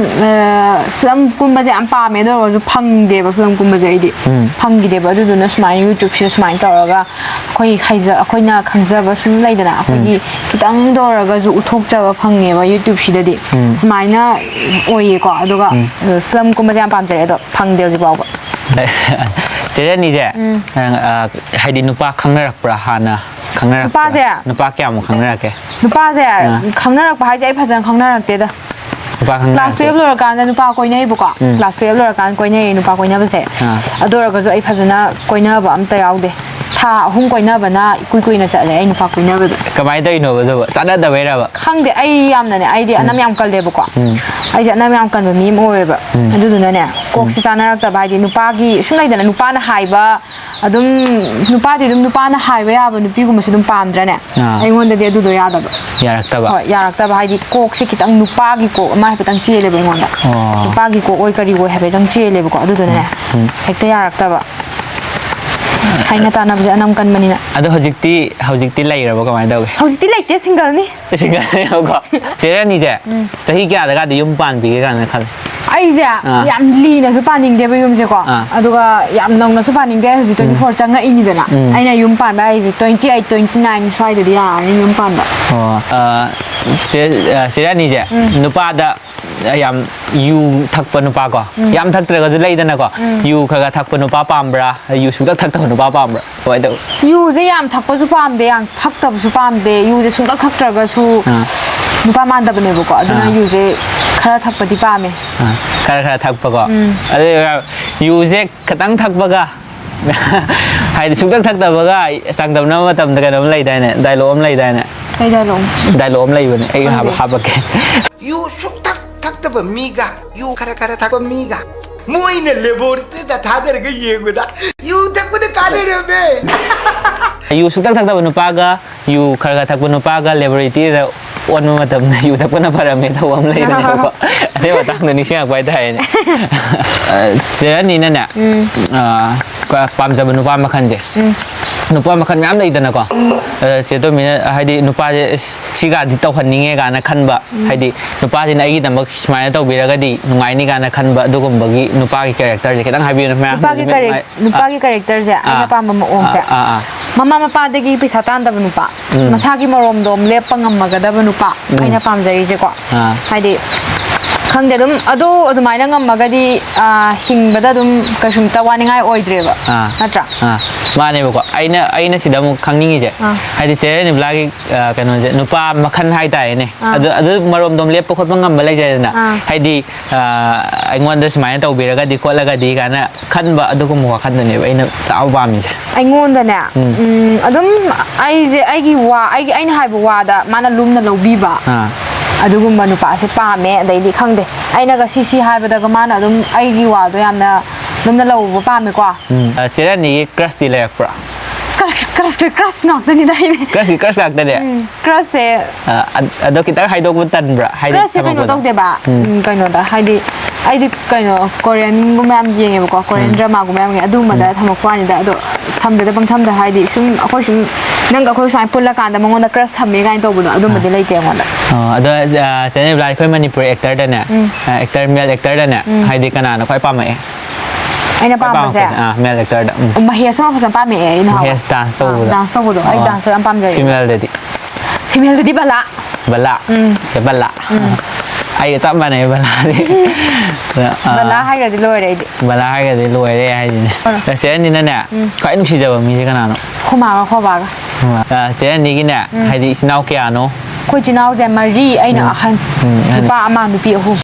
ꯑ, film ꯀꯨꯝꯕꯁꯦ ꯌꯥꯝ ꯄꯥꯝꯃꯦ, ꯑꯗꯨ ꯑꯣꯏꯔꯒꯁꯨ ꯐꯪꯗꯦꯕ film ꯀꯨꯝꯕꯁꯦ ꯑꯩꯗꯤ꯫ ꯎꯝ꯫ ꯐꯪꯈꯤꯗꯦꯕ꯫ ꯑꯗꯨꯗꯨꯅ ꯁꯨꯃꯥꯏꯅ YouTube ꯁꯤꯗ ꯁꯨꯃꯥꯏꯅ ꯇꯧꯔꯒ ꯑꯩꯈꯣꯏ ꯍꯩꯖ-, ꯑꯩꯈꯣꯏꯅ ꯈꯪꯖꯕ ꯁꯨꯝ ꯂꯩꯗꯅ, ꯎꯝ꯫ ꯑꯩꯈꯣꯏꯒꯤ ꯈꯤꯇꯪꯗ ꯑꯣꯏꯔꯒꯁꯨ ꯎꯠꯊꯣꯛꯆꯕ ꯐꯪꯉꯦꯕ YouTube ꯁꯤꯗꯗꯤ꯫ ꯎꯝ꯫ ꯁꯨꯃꯥꯏꯅ ꯑꯣꯏꯌꯦꯀꯣ꯫ ꯑꯗꯨꯒ, ꯎꯝ꯫ ꯑ, film ꯀꯨꯝꯕꯁꯦ ꯌꯥꯝ ꯄꯥꯝꯖꯩ, ꯑꯗꯣ ꯐꯪꯗꯦ ꯍꯧꯖꯤꯛ ꯐꯥꯎꯕ꯫ ꯆꯦ ꯔꯥꯅꯤꯁꯦ, ꯎꯝ꯫ ꯑ, ꯍꯥꯏꯗꯤ ꯅꯨꯄꯥ ꯈꯪꯅꯔꯛꯄ꯭ꯔꯥ ꯍꯥꯟꯅ? ꯈꯪꯅꯔꯛꯄ꯭ꯔꯥ? ꯅꯨꯄꯥꯁꯦ? ꯅꯨꯄꯥ ꯀꯌꯥꯃꯨꯛ ꯈꯪꯅꯔꯛꯀꯦ? ꯅꯨꯄꯥꯁꯦ ꯑꯥ꯫ ꯈꯪꯅꯔꯛꯄ ꯍꯥꯏꯁꯦ ꯑꯩ ꯐꯖꯅ ꯈꯪꯅꯔꯛꯇꯦꯗ꯫ ꯅꯨꯄꯥ ꯈꯪꯅꯔꯛꯇꯦ? Class twelve ꯂꯣꯏꯔꯀꯥꯟꯗ ꯅꯨꯄꯥ ꯀꯣꯏꯅꯩꯕꯀꯣ꯫ ꯎꯝ꯫ Class twelve ꯂꯣꯏꯔꯀꯥꯟꯗ ꯀꯣꯏꯅꯩꯌꯦ ꯅꯨꯄꯥ ꯀꯣꯏꯅꯕꯁꯦ꯫ ꯑꯥ꯫ ꯑꯗꯨ ꯑꯣꯏꯔꯒꯁꯨ ꯑꯩ ꯐꯖꯅ ꯀꯣꯏꯅꯕ ꯑꯝꯇ ꯌꯥꯎꯗꯦ꯫ ꯊꯥ ꯑꯍꯨꯝ ꯀꯣꯏꯅꯕꯅ ꯏꯀꯨꯏ ꯀꯨꯏꯅ ꯆꯠꯂꯦ ꯑꯩ ꯅꯨꯄꯥ ꯀꯣꯏꯅꯕꯗ꯫ ꯀꯃꯥꯏꯅ ꯇꯧꯔꯤꯅꯣꯕ ꯑꯗꯨꯕꯨ? ꯆꯥꯟꯅꯗꯕꯩꯔꯕ? ꯈꯪꯗꯦ, ꯑꯩ ꯌꯥꯝꯅꯅꯦ, ꯑꯩꯗꯤ ꯑꯅꯝ ꯌꯥꯝ ꯀꯜꯂꯦꯕꯀꯣ꯫ ꯎꯝ꯫ ꯑꯩꯁꯦ ꯑꯅꯝ ꯌꯥꯝ ꯀꯟꯕ ꯃꯤ ꯑꯃ ꯑꯣꯏꯌꯦꯕ꯫ ꯎꯝ꯫ ꯑꯗꯨꯗꯨꯅꯅꯦ, ꯀꯣꯛꯁꯦ ꯆꯥꯟꯅꯔꯛꯇꯕ, ꯍꯥꯏꯗꯤ ꯅꯨꯄꯥꯒꯤ ꯁꯨꯝ ꯂꯩꯗꯅ, ꯅꯨꯄꯥꯅ ꯍꯥꯏꯕ ꯑꯗꯨꯝ, ꯅꯨꯄꯥꯗꯤ ꯑꯗꯨꯝ ꯅꯨꯄꯥꯅ ꯍꯥꯏꯕ ꯌꯥꯕ ꯅꯨꯄꯤꯒꯨꯝꯕꯁꯦ ꯑꯗꯨꯝ ꯄꯥꯝꯗ꯭ꯔꯅꯦ? ꯑꯥ꯫ ꯑꯩꯉꯣꯟꯗꯗꯤ ꯑꯗꯨꯗꯣ ꯌꯥꯗꯕ꯫ ꯌꯥꯔꯛꯇꯕ? ꯍꯣꯏ, ꯌꯥꯔꯛꯇꯕ ꯍꯥꯏꯗꯤ ꯀꯣꯛꯁꯦ ꯈꯤꯇꯪ ꯅꯨꯄꯥꯒꯤ ꯀꯣꯛ ꯑꯃ ꯍꯥꯏꯐꯦꯠꯇꯪ ꯆꯦꯜꯂꯦꯕ ꯑꯩꯉꯣꯟꯗ꯫ ꯑꯣ꯫ ꯅꯨꯄꯥꯒꯤ ꯀꯣꯛ ꯑꯣꯏ ꯀꯔꯤ ꯑꯣꯏ ꯍꯥꯏꯐꯦꯠꯇꯪ ꯆꯦꯜꯂꯦꯕꯀꯣ꯫ ꯑꯗꯨꯗꯨꯅꯅꯦ, ꯎꯝ꯫ ꯍꯦꯛꯇ ꯌꯥꯔꯛꯇꯕ꯫ ꯍꯥꯏꯅ ꯇꯥꯟꯅꯕꯁꯦ ꯑꯅꯝ ꯀꯟꯕꯅꯤꯅ꯫ ꯑꯗꯣ ꯍꯧꯖꯤꯛꯇꯤ, ꯍꯧꯖꯤꯛꯇꯤ ꯂꯩꯔꯕ, ꯀꯃꯥꯏꯅ ꯇꯧꯒꯦ? ꯍꯧꯖꯤꯛꯇꯤ ꯂꯩꯇꯦ, ꯁꯤꯡꯒꯜꯅꯤ꯫ ꯁꯤꯡꯒꯜꯅꯦꯕꯀꯣ꯫ ꯆꯦ ꯔꯥꯅꯤꯁꯦ, ꯆꯍꯤ ꯀꯌꯥꯗꯒꯗꯤ ꯌꯨꯝ ꯄꯥꯟꯕꯤꯒꯦ ꯀꯥꯏꯅ ꯈꯜꯂꯤ? ꯑꯩꯁꯦ ꯑꯥ꯫ ꯌꯥꯝ ꯂꯤꯅꯁꯨ ꯄꯥꯅꯤꯡꯗꯦꯕ ꯌꯨꯝꯁꯦꯀꯣ꯫ ꯑꯥ꯫ ꯑꯗꯨꯒ ꯌꯥꯝ ꯅꯧꯅꯁꯨ ꯄꯥꯅꯤꯡꯗꯦ꯫ ꯑꯩ ꯍꯧꯖꯤꯛ twenty four ꯆꯪꯉꯛꯏꯅꯤꯗꯅ꯫ ꯎꯝ꯫ ꯑꯩꯅ ꯌꯨꯝ ꯄꯥꯟꯕ ꯍꯥꯏꯁꯦ twenty eight, twenty nine ꯁ꯭ꯋꯥꯏꯗꯗꯤ ꯌꯥꯔꯅꯤ ꯌꯨꯝ ꯄꯥꯟꯕ꯫ ꯑꯣ, ꯑ, ꯆꯦ, ꯑ, ꯆꯦ ꯔꯥꯅꯤꯁꯦ, ꯅꯨꯄꯥꯗ ꯌꯥꯝ ꯌꯨ ꯊꯛꯄ ꯅꯨꯄꯥ ꯀꯣ, ꯌꯥꯝ ꯊꯛꯇ꯭ꯔꯒꯁꯨ ꯂꯩꯗꯅꯀꯣ, ꯌꯨ ꯈꯔ ꯈꯔ ꯊꯛꯄ ꯅꯨꯄꯥ ꯄꯥꯝꯕ꯭ꯔꯥ, ꯌꯨ ꯁꯨꯡꯊꯛ ꯊꯛꯇꯕ ꯅꯨꯄꯥ ꯄꯥꯝꯕ꯭ꯔꯥ, ꯀꯃꯥꯏꯅ ꯇꯧꯋꯤ? ꯌꯨꯁꯦ ꯌꯥꯝ ꯊꯛꯄꯁꯨ ꯄꯥꯝꯗꯦ, ꯌꯥꯝ ꯊꯛꯇꯕꯁꯨ ꯄꯥꯝꯗꯦ꯫ ꯌꯨꯁꯦ ꯁꯨꯡꯊꯛ ꯊꯛꯇ꯭ꯔꯒꯁꯨ ꯑꯥ꯫ ꯅꯨꯄꯥ ꯃꯥꯟꯗꯕꯅꯦꯕꯀꯣ꯫ ꯑꯗꯨꯅ ꯑꯥ꯫ ꯌꯨꯁꯦ ꯈꯔ ꯊꯛꯄꯗꯤ ꯄꯥꯝꯃꯦ꯫ ꯑ, ꯈꯔ ꯈꯔ ꯊꯛꯄꯀꯣ꯫ ꯎꯝ꯫ ꯑꯗꯨ ꯌꯨꯁꯦ ꯈꯤꯇꯪ ꯊꯛꯄꯒ, ꯍꯥꯏꯗꯤ ꯁꯨꯡꯊꯛ ꯊꯛꯇꯕꯒ ꯆꯥꯡꯗꯝꯅꯕ ꯃꯇꯝꯗ ꯀꯩꯅꯣꯝ ꯂꯩꯗꯥꯏꯅꯦ, dialogue ꯑꯃ ꯂꯩꯗꯥꯏꯅꯦ? ꯀꯩ dialogue? Dialogue ꯑꯃ ꯂꯩꯕꯅꯦ, ꯑꯩ ꯍꯥꯞ-, ꯈꯪꯗꯦ꯫ ꯍꯥꯞꯄꯛꯀꯦ꯫ ꯌꯨ ꯁꯨꯛꯊꯛ ꯊꯛꯇꯕ ꯃꯤꯒ ꯌꯨ ꯈꯔ ꯈꯔ ꯊꯛꯄ ꯃꯤꯒ ꯃꯣꯏꯅ laboratoryꯗ ꯊꯥꯗꯔꯒ ꯌꯦꯡꯕꯗ ꯌꯨ ꯊꯛꯄꯅ ꯀꯥꯟꯅꯔꯝꯃꯦ꯫ ꯌꯨ ꯁꯨꯡꯊꯛ ꯊꯛꯇꯕ ꯅꯨꯄꯥꯒ ꯌꯨ ꯈꯔ ꯈꯔ ꯊꯛꯄ ꯅꯨꯄꯥꯒ laboratoryꯗ ꯑꯣꯟꯕ ꯃꯇꯝꯗ ꯌꯨ ꯊꯛꯄꯅ ꯐꯔꯝꯃꯦ ꯇꯧꯕ ꯑꯃ ꯂꯩꯕꯅꯦꯕꯀꯣ꯫ ꯑꯗꯨꯏ ꯃꯇꯥꯡꯗꯣ ꯅꯤꯡꯁꯤꯡꯉꯛꯄ ꯍꯥꯏꯇꯥꯔꯦꯅꯦ꯫ ꯑ, ꯆꯦ ꯔꯥꯅꯤꯅꯅꯦ, ꯑ, ꯄꯥꯝꯖꯕ ꯅꯨꯄꯥ ꯃꯈꯜꯁꯦ, ꯅꯨꯄꯥ ꯃꯈꯜ ꯃꯌꯥꯝ ꯂꯩꯗꯅꯀꯣ꯫ ꯑꯗ ꯆꯦ ꯇꯣꯝꯕꯤꯅ ꯍꯥꯏꯗꯤ ꯅꯨꯄꯥꯁꯦ, "ꯑꯁ, ꯁꯤꯒꯗꯤ ꯇꯧꯍꯟꯅꯤꯡꯉꯦ" ꯀꯥꯏꯅ ꯈꯟꯕ, ꯍꯥꯏꯗꯤ ꯅꯨꯄꯥꯁꯤꯅ ꯑꯩꯒꯤꯗꯃꯛ ꯁꯨꯃꯥꯏꯅ ꯇꯧꯕꯤꯔꯒꯗꯤ ꯅꯨꯡꯉꯥꯏꯅꯤ ꯀꯥꯏꯅ ꯈꯟꯕ ꯑꯗꯨꯒꯨꯝꯕꯒꯤ ꯅꯨꯄꯥꯒꯤ characterꯁꯦ ꯈꯤꯇꯪ ꯍꯥꯏꯕꯤꯌꯨꯅꯦ ꯃꯌꯥꯝ꯫ ꯅꯨꯄꯥꯒꯤ ꯀꯔꯦꯛ-, ꯅꯨꯄꯥꯒꯤ characterꯁꯦ ꯑꯩꯅ ꯑꯥ꯫ ꯄꯥꯝꯕ ꯃꯑꯣꯡꯁꯦ, ꯑꯥ, ꯑꯥ, ꯑꯥ꯫ ꯃꯃꯥ ꯃꯄꯥꯗꯒꯤ ꯄꯩꯁꯥ ꯇꯥꯟꯗꯕ ꯅꯨꯄꯥ, ꯎꯝ꯫ ꯃꯁꯥꯒꯤ ꯃꯔꯣꯝꯗꯣꯝ ꯂꯦꯞꯄ ꯉꯝꯃꯒꯗꯕ ꯅꯨꯄꯥ, ꯎꯝ꯫ ꯑꯩꯅ ꯄꯥꯝꯖꯔꯤꯁꯦꯀꯣ꯫ ꯑꯥ꯫ ꯍꯥꯏꯗꯤ ꯈꯪꯗꯦ, ꯑꯗꯨꯝ ꯑꯗꯨ ꯑꯗꯨꯃꯥꯏꯅ ꯉꯝꯃꯒꯗꯤ, ꯑꯥ, ꯍꯤꯡꯕꯗ ꯑꯗꯨꯝ ꯀꯩꯁꯨꯝꯇ ꯋꯥꯅꯤꯡꯉꯥꯏ ꯑꯣꯏꯗ꯭ꯔꯦꯕ, ꯑꯥ꯫ ꯅꯠꯇ꯭ꯔꯥ? ꯑꯥ, ꯃꯥꯅꯦꯕꯀꯣ꯫ ꯑꯩꯅ, ꯑꯩꯅ ꯁꯤꯗ ꯑꯃꯨꯛ ꯈꯪꯅꯤꯡꯉꯤꯁꯦ, ꯑꯥ꯫ ꯍꯥꯏꯗꯤ ꯆꯦ ꯔꯦꯅꯨꯕ꯭ꯂꯥꯒꯤ, ꯑꯥ, ꯀꯩꯅꯣꯁꯦ, ꯅꯨꯄꯥ ꯃꯈꯜ ꯍꯥꯏꯇꯥꯔꯦꯅꯦ, ꯑꯥ꯫ ꯑꯗꯨ, ꯑꯗꯨ ꯃꯔꯣꯝꯗꯣꯝ ꯂꯦꯞꯄ ꯈꯣꯠꯄ ꯉꯝꯕ ꯂꯩꯖꯩꯗꯅ, ꯑꯥ꯫ ꯍꯥꯏꯗꯤ, ꯑꯥ, ꯑꯩꯉꯣꯟꯗ ꯁꯨꯃꯥꯏꯅ ꯇꯧꯕꯤꯔꯒꯗꯤ ꯈꯣꯠꯂꯒꯗꯤ ꯀꯥꯏꯅ ꯈꯟꯕ ꯑꯗꯨꯒꯨꯝꯕ ꯋꯥꯈꯜꯗꯨꯅꯦꯕ ꯑꯩꯅ ꯇꯥꯕ ꯄꯥꯝꯃꯤꯁꯦ꯫ ꯑꯩꯉꯣꯟꯗꯅꯦ, ꯎꯝ꯫ ꯎꯝ, ꯑꯗꯨꯝ ꯑꯩꯁꯦ ꯑꯩꯒꯤ ꯋꯥ, ꯑꯩꯒꯤ, ꯑꯩꯅ ꯍꯥꯏꯕ ꯋꯥꯗ ꯃꯥꯅ ꯂꯨꯝꯅ ꯂꯧꯕꯤꯕ, ꯑꯥ꯫ ꯑꯗꯨꯒꯨꯝꯕ ꯅꯨꯄꯥꯁꯦ ꯄꯥꯝꯃꯦ꯫ ꯑꯗꯩꯗꯤ ꯈꯪꯗꯦ, ꯑꯩꯅꯒ ꯁꯤ ꯁꯤ ꯍꯥꯏꯕꯗꯒ ꯃꯥꯅ ꯑꯗꯨꯝ ꯑꯩꯒꯤ ꯋꯥꯗꯣ ꯌꯥꯝꯅ ꯂꯨꯝꯅ ꯂꯧꯕ ꯄꯥꯝꯃꯦꯀꯣ꯫ ꯎꯝ꯫ ꯑ, ꯆꯦ ꯔꯥꯅꯤꯒꯤ crushꯇꯤ ꯂꯩꯔꯛꯄ꯭ꯔꯣ? Crush, crushꯇꯤ crush ꯉꯥꯛꯇꯅꯤꯗ ꯑꯩꯗꯤ꯫ Crushꯀꯤ crush ꯉꯥꯛꯇꯅꯦ? ꯎꯝ, crushꯁꯦ ꯑ, ꯑ-, ꯑꯗꯣ ꯈꯤꯇꯪ ꯍꯥꯏꯗꯣꯛꯄ ꯇꯟꯕ꯭ꯔꯥ? ꯍꯥꯏꯗꯤ crushꯁꯦ ꯀꯩꯅꯣ ꯊꯝꯃꯛꯄꯗꯣ? ꯇꯧꯗꯦꯕ꯫ ꯎꯝ꯫ ꯎꯝ, ꯀꯩꯅꯣꯗ, ꯍꯥꯏꯗꯤ, ꯑꯩꯗꯤ ꯀꯩꯅꯣ, Koreanꯒꯨꯝꯕ ꯌꯥꯝ ꯌꯦꯡꯉꯦꯕꯀꯣ, Korean ꯎꯝ꯫ dramaꯒꯨꯝꯕ ꯌꯥꯝ ꯌꯦꯡꯉꯦ, ꯑꯗꯨꯒꯨꯝꯕꯗ ꯎꯝ꯫ ꯊꯝꯃꯛꯄ ꯋꯥꯅꯤꯗ꯫ ꯑꯗꯣ ꯊꯝꯗꯦꯗ, ꯄꯪꯊꯝꯗ, ꯍꯥꯏꯗꯤ ꯁꯨꯝ ꯑꯩꯈꯣꯏ ꯁꯨꯝ ꯅꯪꯒ ꯑꯩꯈꯣꯏ ꯁꯨꯃꯥꯏꯅ ꯄꯨꯜꯂꯀꯥꯟꯗ ꯃꯉꯣꯟꯗ crush ꯊꯝꯃꯦ ꯀꯥꯏꯅ ꯇꯧꯕꯗꯣ, ꯑꯗꯨꯝꯕꯗꯤ ꯑꯥ꯫ ꯂꯩꯇꯦ ꯑꯩꯉꯣꯟꯗ꯫ ꯑꯣ, ꯑꯗꯣ, ꯑ, ꯆꯦ ꯔꯦꯅꯨꯕ꯭ꯂꯥ, ꯑꯩꯈꯣꯏ ꯃꯅꯤꯄꯨꯔ actorꯗꯅꯦ, ꯎꯝ꯫ ꯑ, actor, male actorꯗꯅꯦ, ꯎꯝ꯫ ꯍꯥꯏꯗꯤ ꯀꯅꯥꯅ ꯈ꯭ꯋꯥꯏ ꯄꯥꯝꯃꯛꯑꯦ? ꯑꯩꯅ ꯈ꯭ꯋꯥꯏ ꯄꯥꯝꯕꯁꯦ? ꯄꯥꯝꯃꯛꯄꯁꯦ, ꯑꯥ, male actorꯗ, ꯎꯝ꯫ ꯃꯍꯦꯁ ꯑꯃ ꯐꯖꯅ ꯄꯥꯝꯃꯛꯑꯦ ꯑꯩ ꯅꯍꯥꯟꯋꯥꯏ꯫ ꯃꯍꯦꯁ dance ꯇꯧꯕꯗꯣ? ꯑꯥ, dance ꯇꯧꯕꯗꯣ꯫ ꯑꯩ ꯑꯣ꯫ Danceꯇꯣ ꯌꯥꯝ ꯄꯥꯝꯖꯩꯌꯦ꯫ Femaleꯗꯗꯤ? Femaleꯗꯗꯤ ꯕꯂꯥ꯫ ꯕꯂꯥ? ꯎꯝ꯫ ꯁꯦ ꯕꯂꯥ꯫ ꯎꯝ꯫ ꯑꯩꯒ ꯆꯞ ꯃꯥꯟꯅꯩ ꯕꯂꯥꯗꯤ꯫ ꯑꯗ, ꯑꯥ, ꯕꯂꯥ ꯍꯥꯏꯈ꯭ꯔꯗꯤ ꯂꯣꯏꯔꯦ ꯑꯩꯗꯤ꯫ ꯕꯂꯥ ꯍꯥꯏꯈ꯭ꯔꯗꯤ ꯂꯣꯏꯔꯦ ꯍꯥꯏꯁꯤꯅꯦ꯫ ꯑꯥ꯫ ꯆꯦ ꯔꯦꯅꯨꯅꯅꯦ, ꯎꯝ꯫ ꯈ꯭ꯋꯥꯏ ꯅꯨꯡꯁꯤꯖꯕ ꯃꯤꯁꯦ ꯀꯅꯥꯅꯣ? ꯑꯩꯈꯣꯏ ꯃꯥꯒ ꯑꯩꯈꯣꯏ ꯕꯥꯒ꯫ ꯑ, ꯆꯦ ꯔꯦꯅꯨꯒꯤꯅꯦ, ꯎꯝ꯫ ꯍꯥꯏꯗꯤ ꯏꯆꯤꯟ ꯏꯅꯥꯎ ꯀꯌꯥꯅꯣ? ꯑꯩꯈꯣꯏ ꯏꯆꯤꯟ ꯏꯅꯥꯎꯁꯦ ꯃꯔꯤ, ꯑꯩꯅ ꯎꯝ꯫ ꯑꯍꯟ꯫ ꯎꯝ, ꯑꯍꯟ꯫ ꯅꯨꯄꯥ ꯑꯃ, ꯅꯨꯄꯤ ꯑꯍꯨꯝ꯫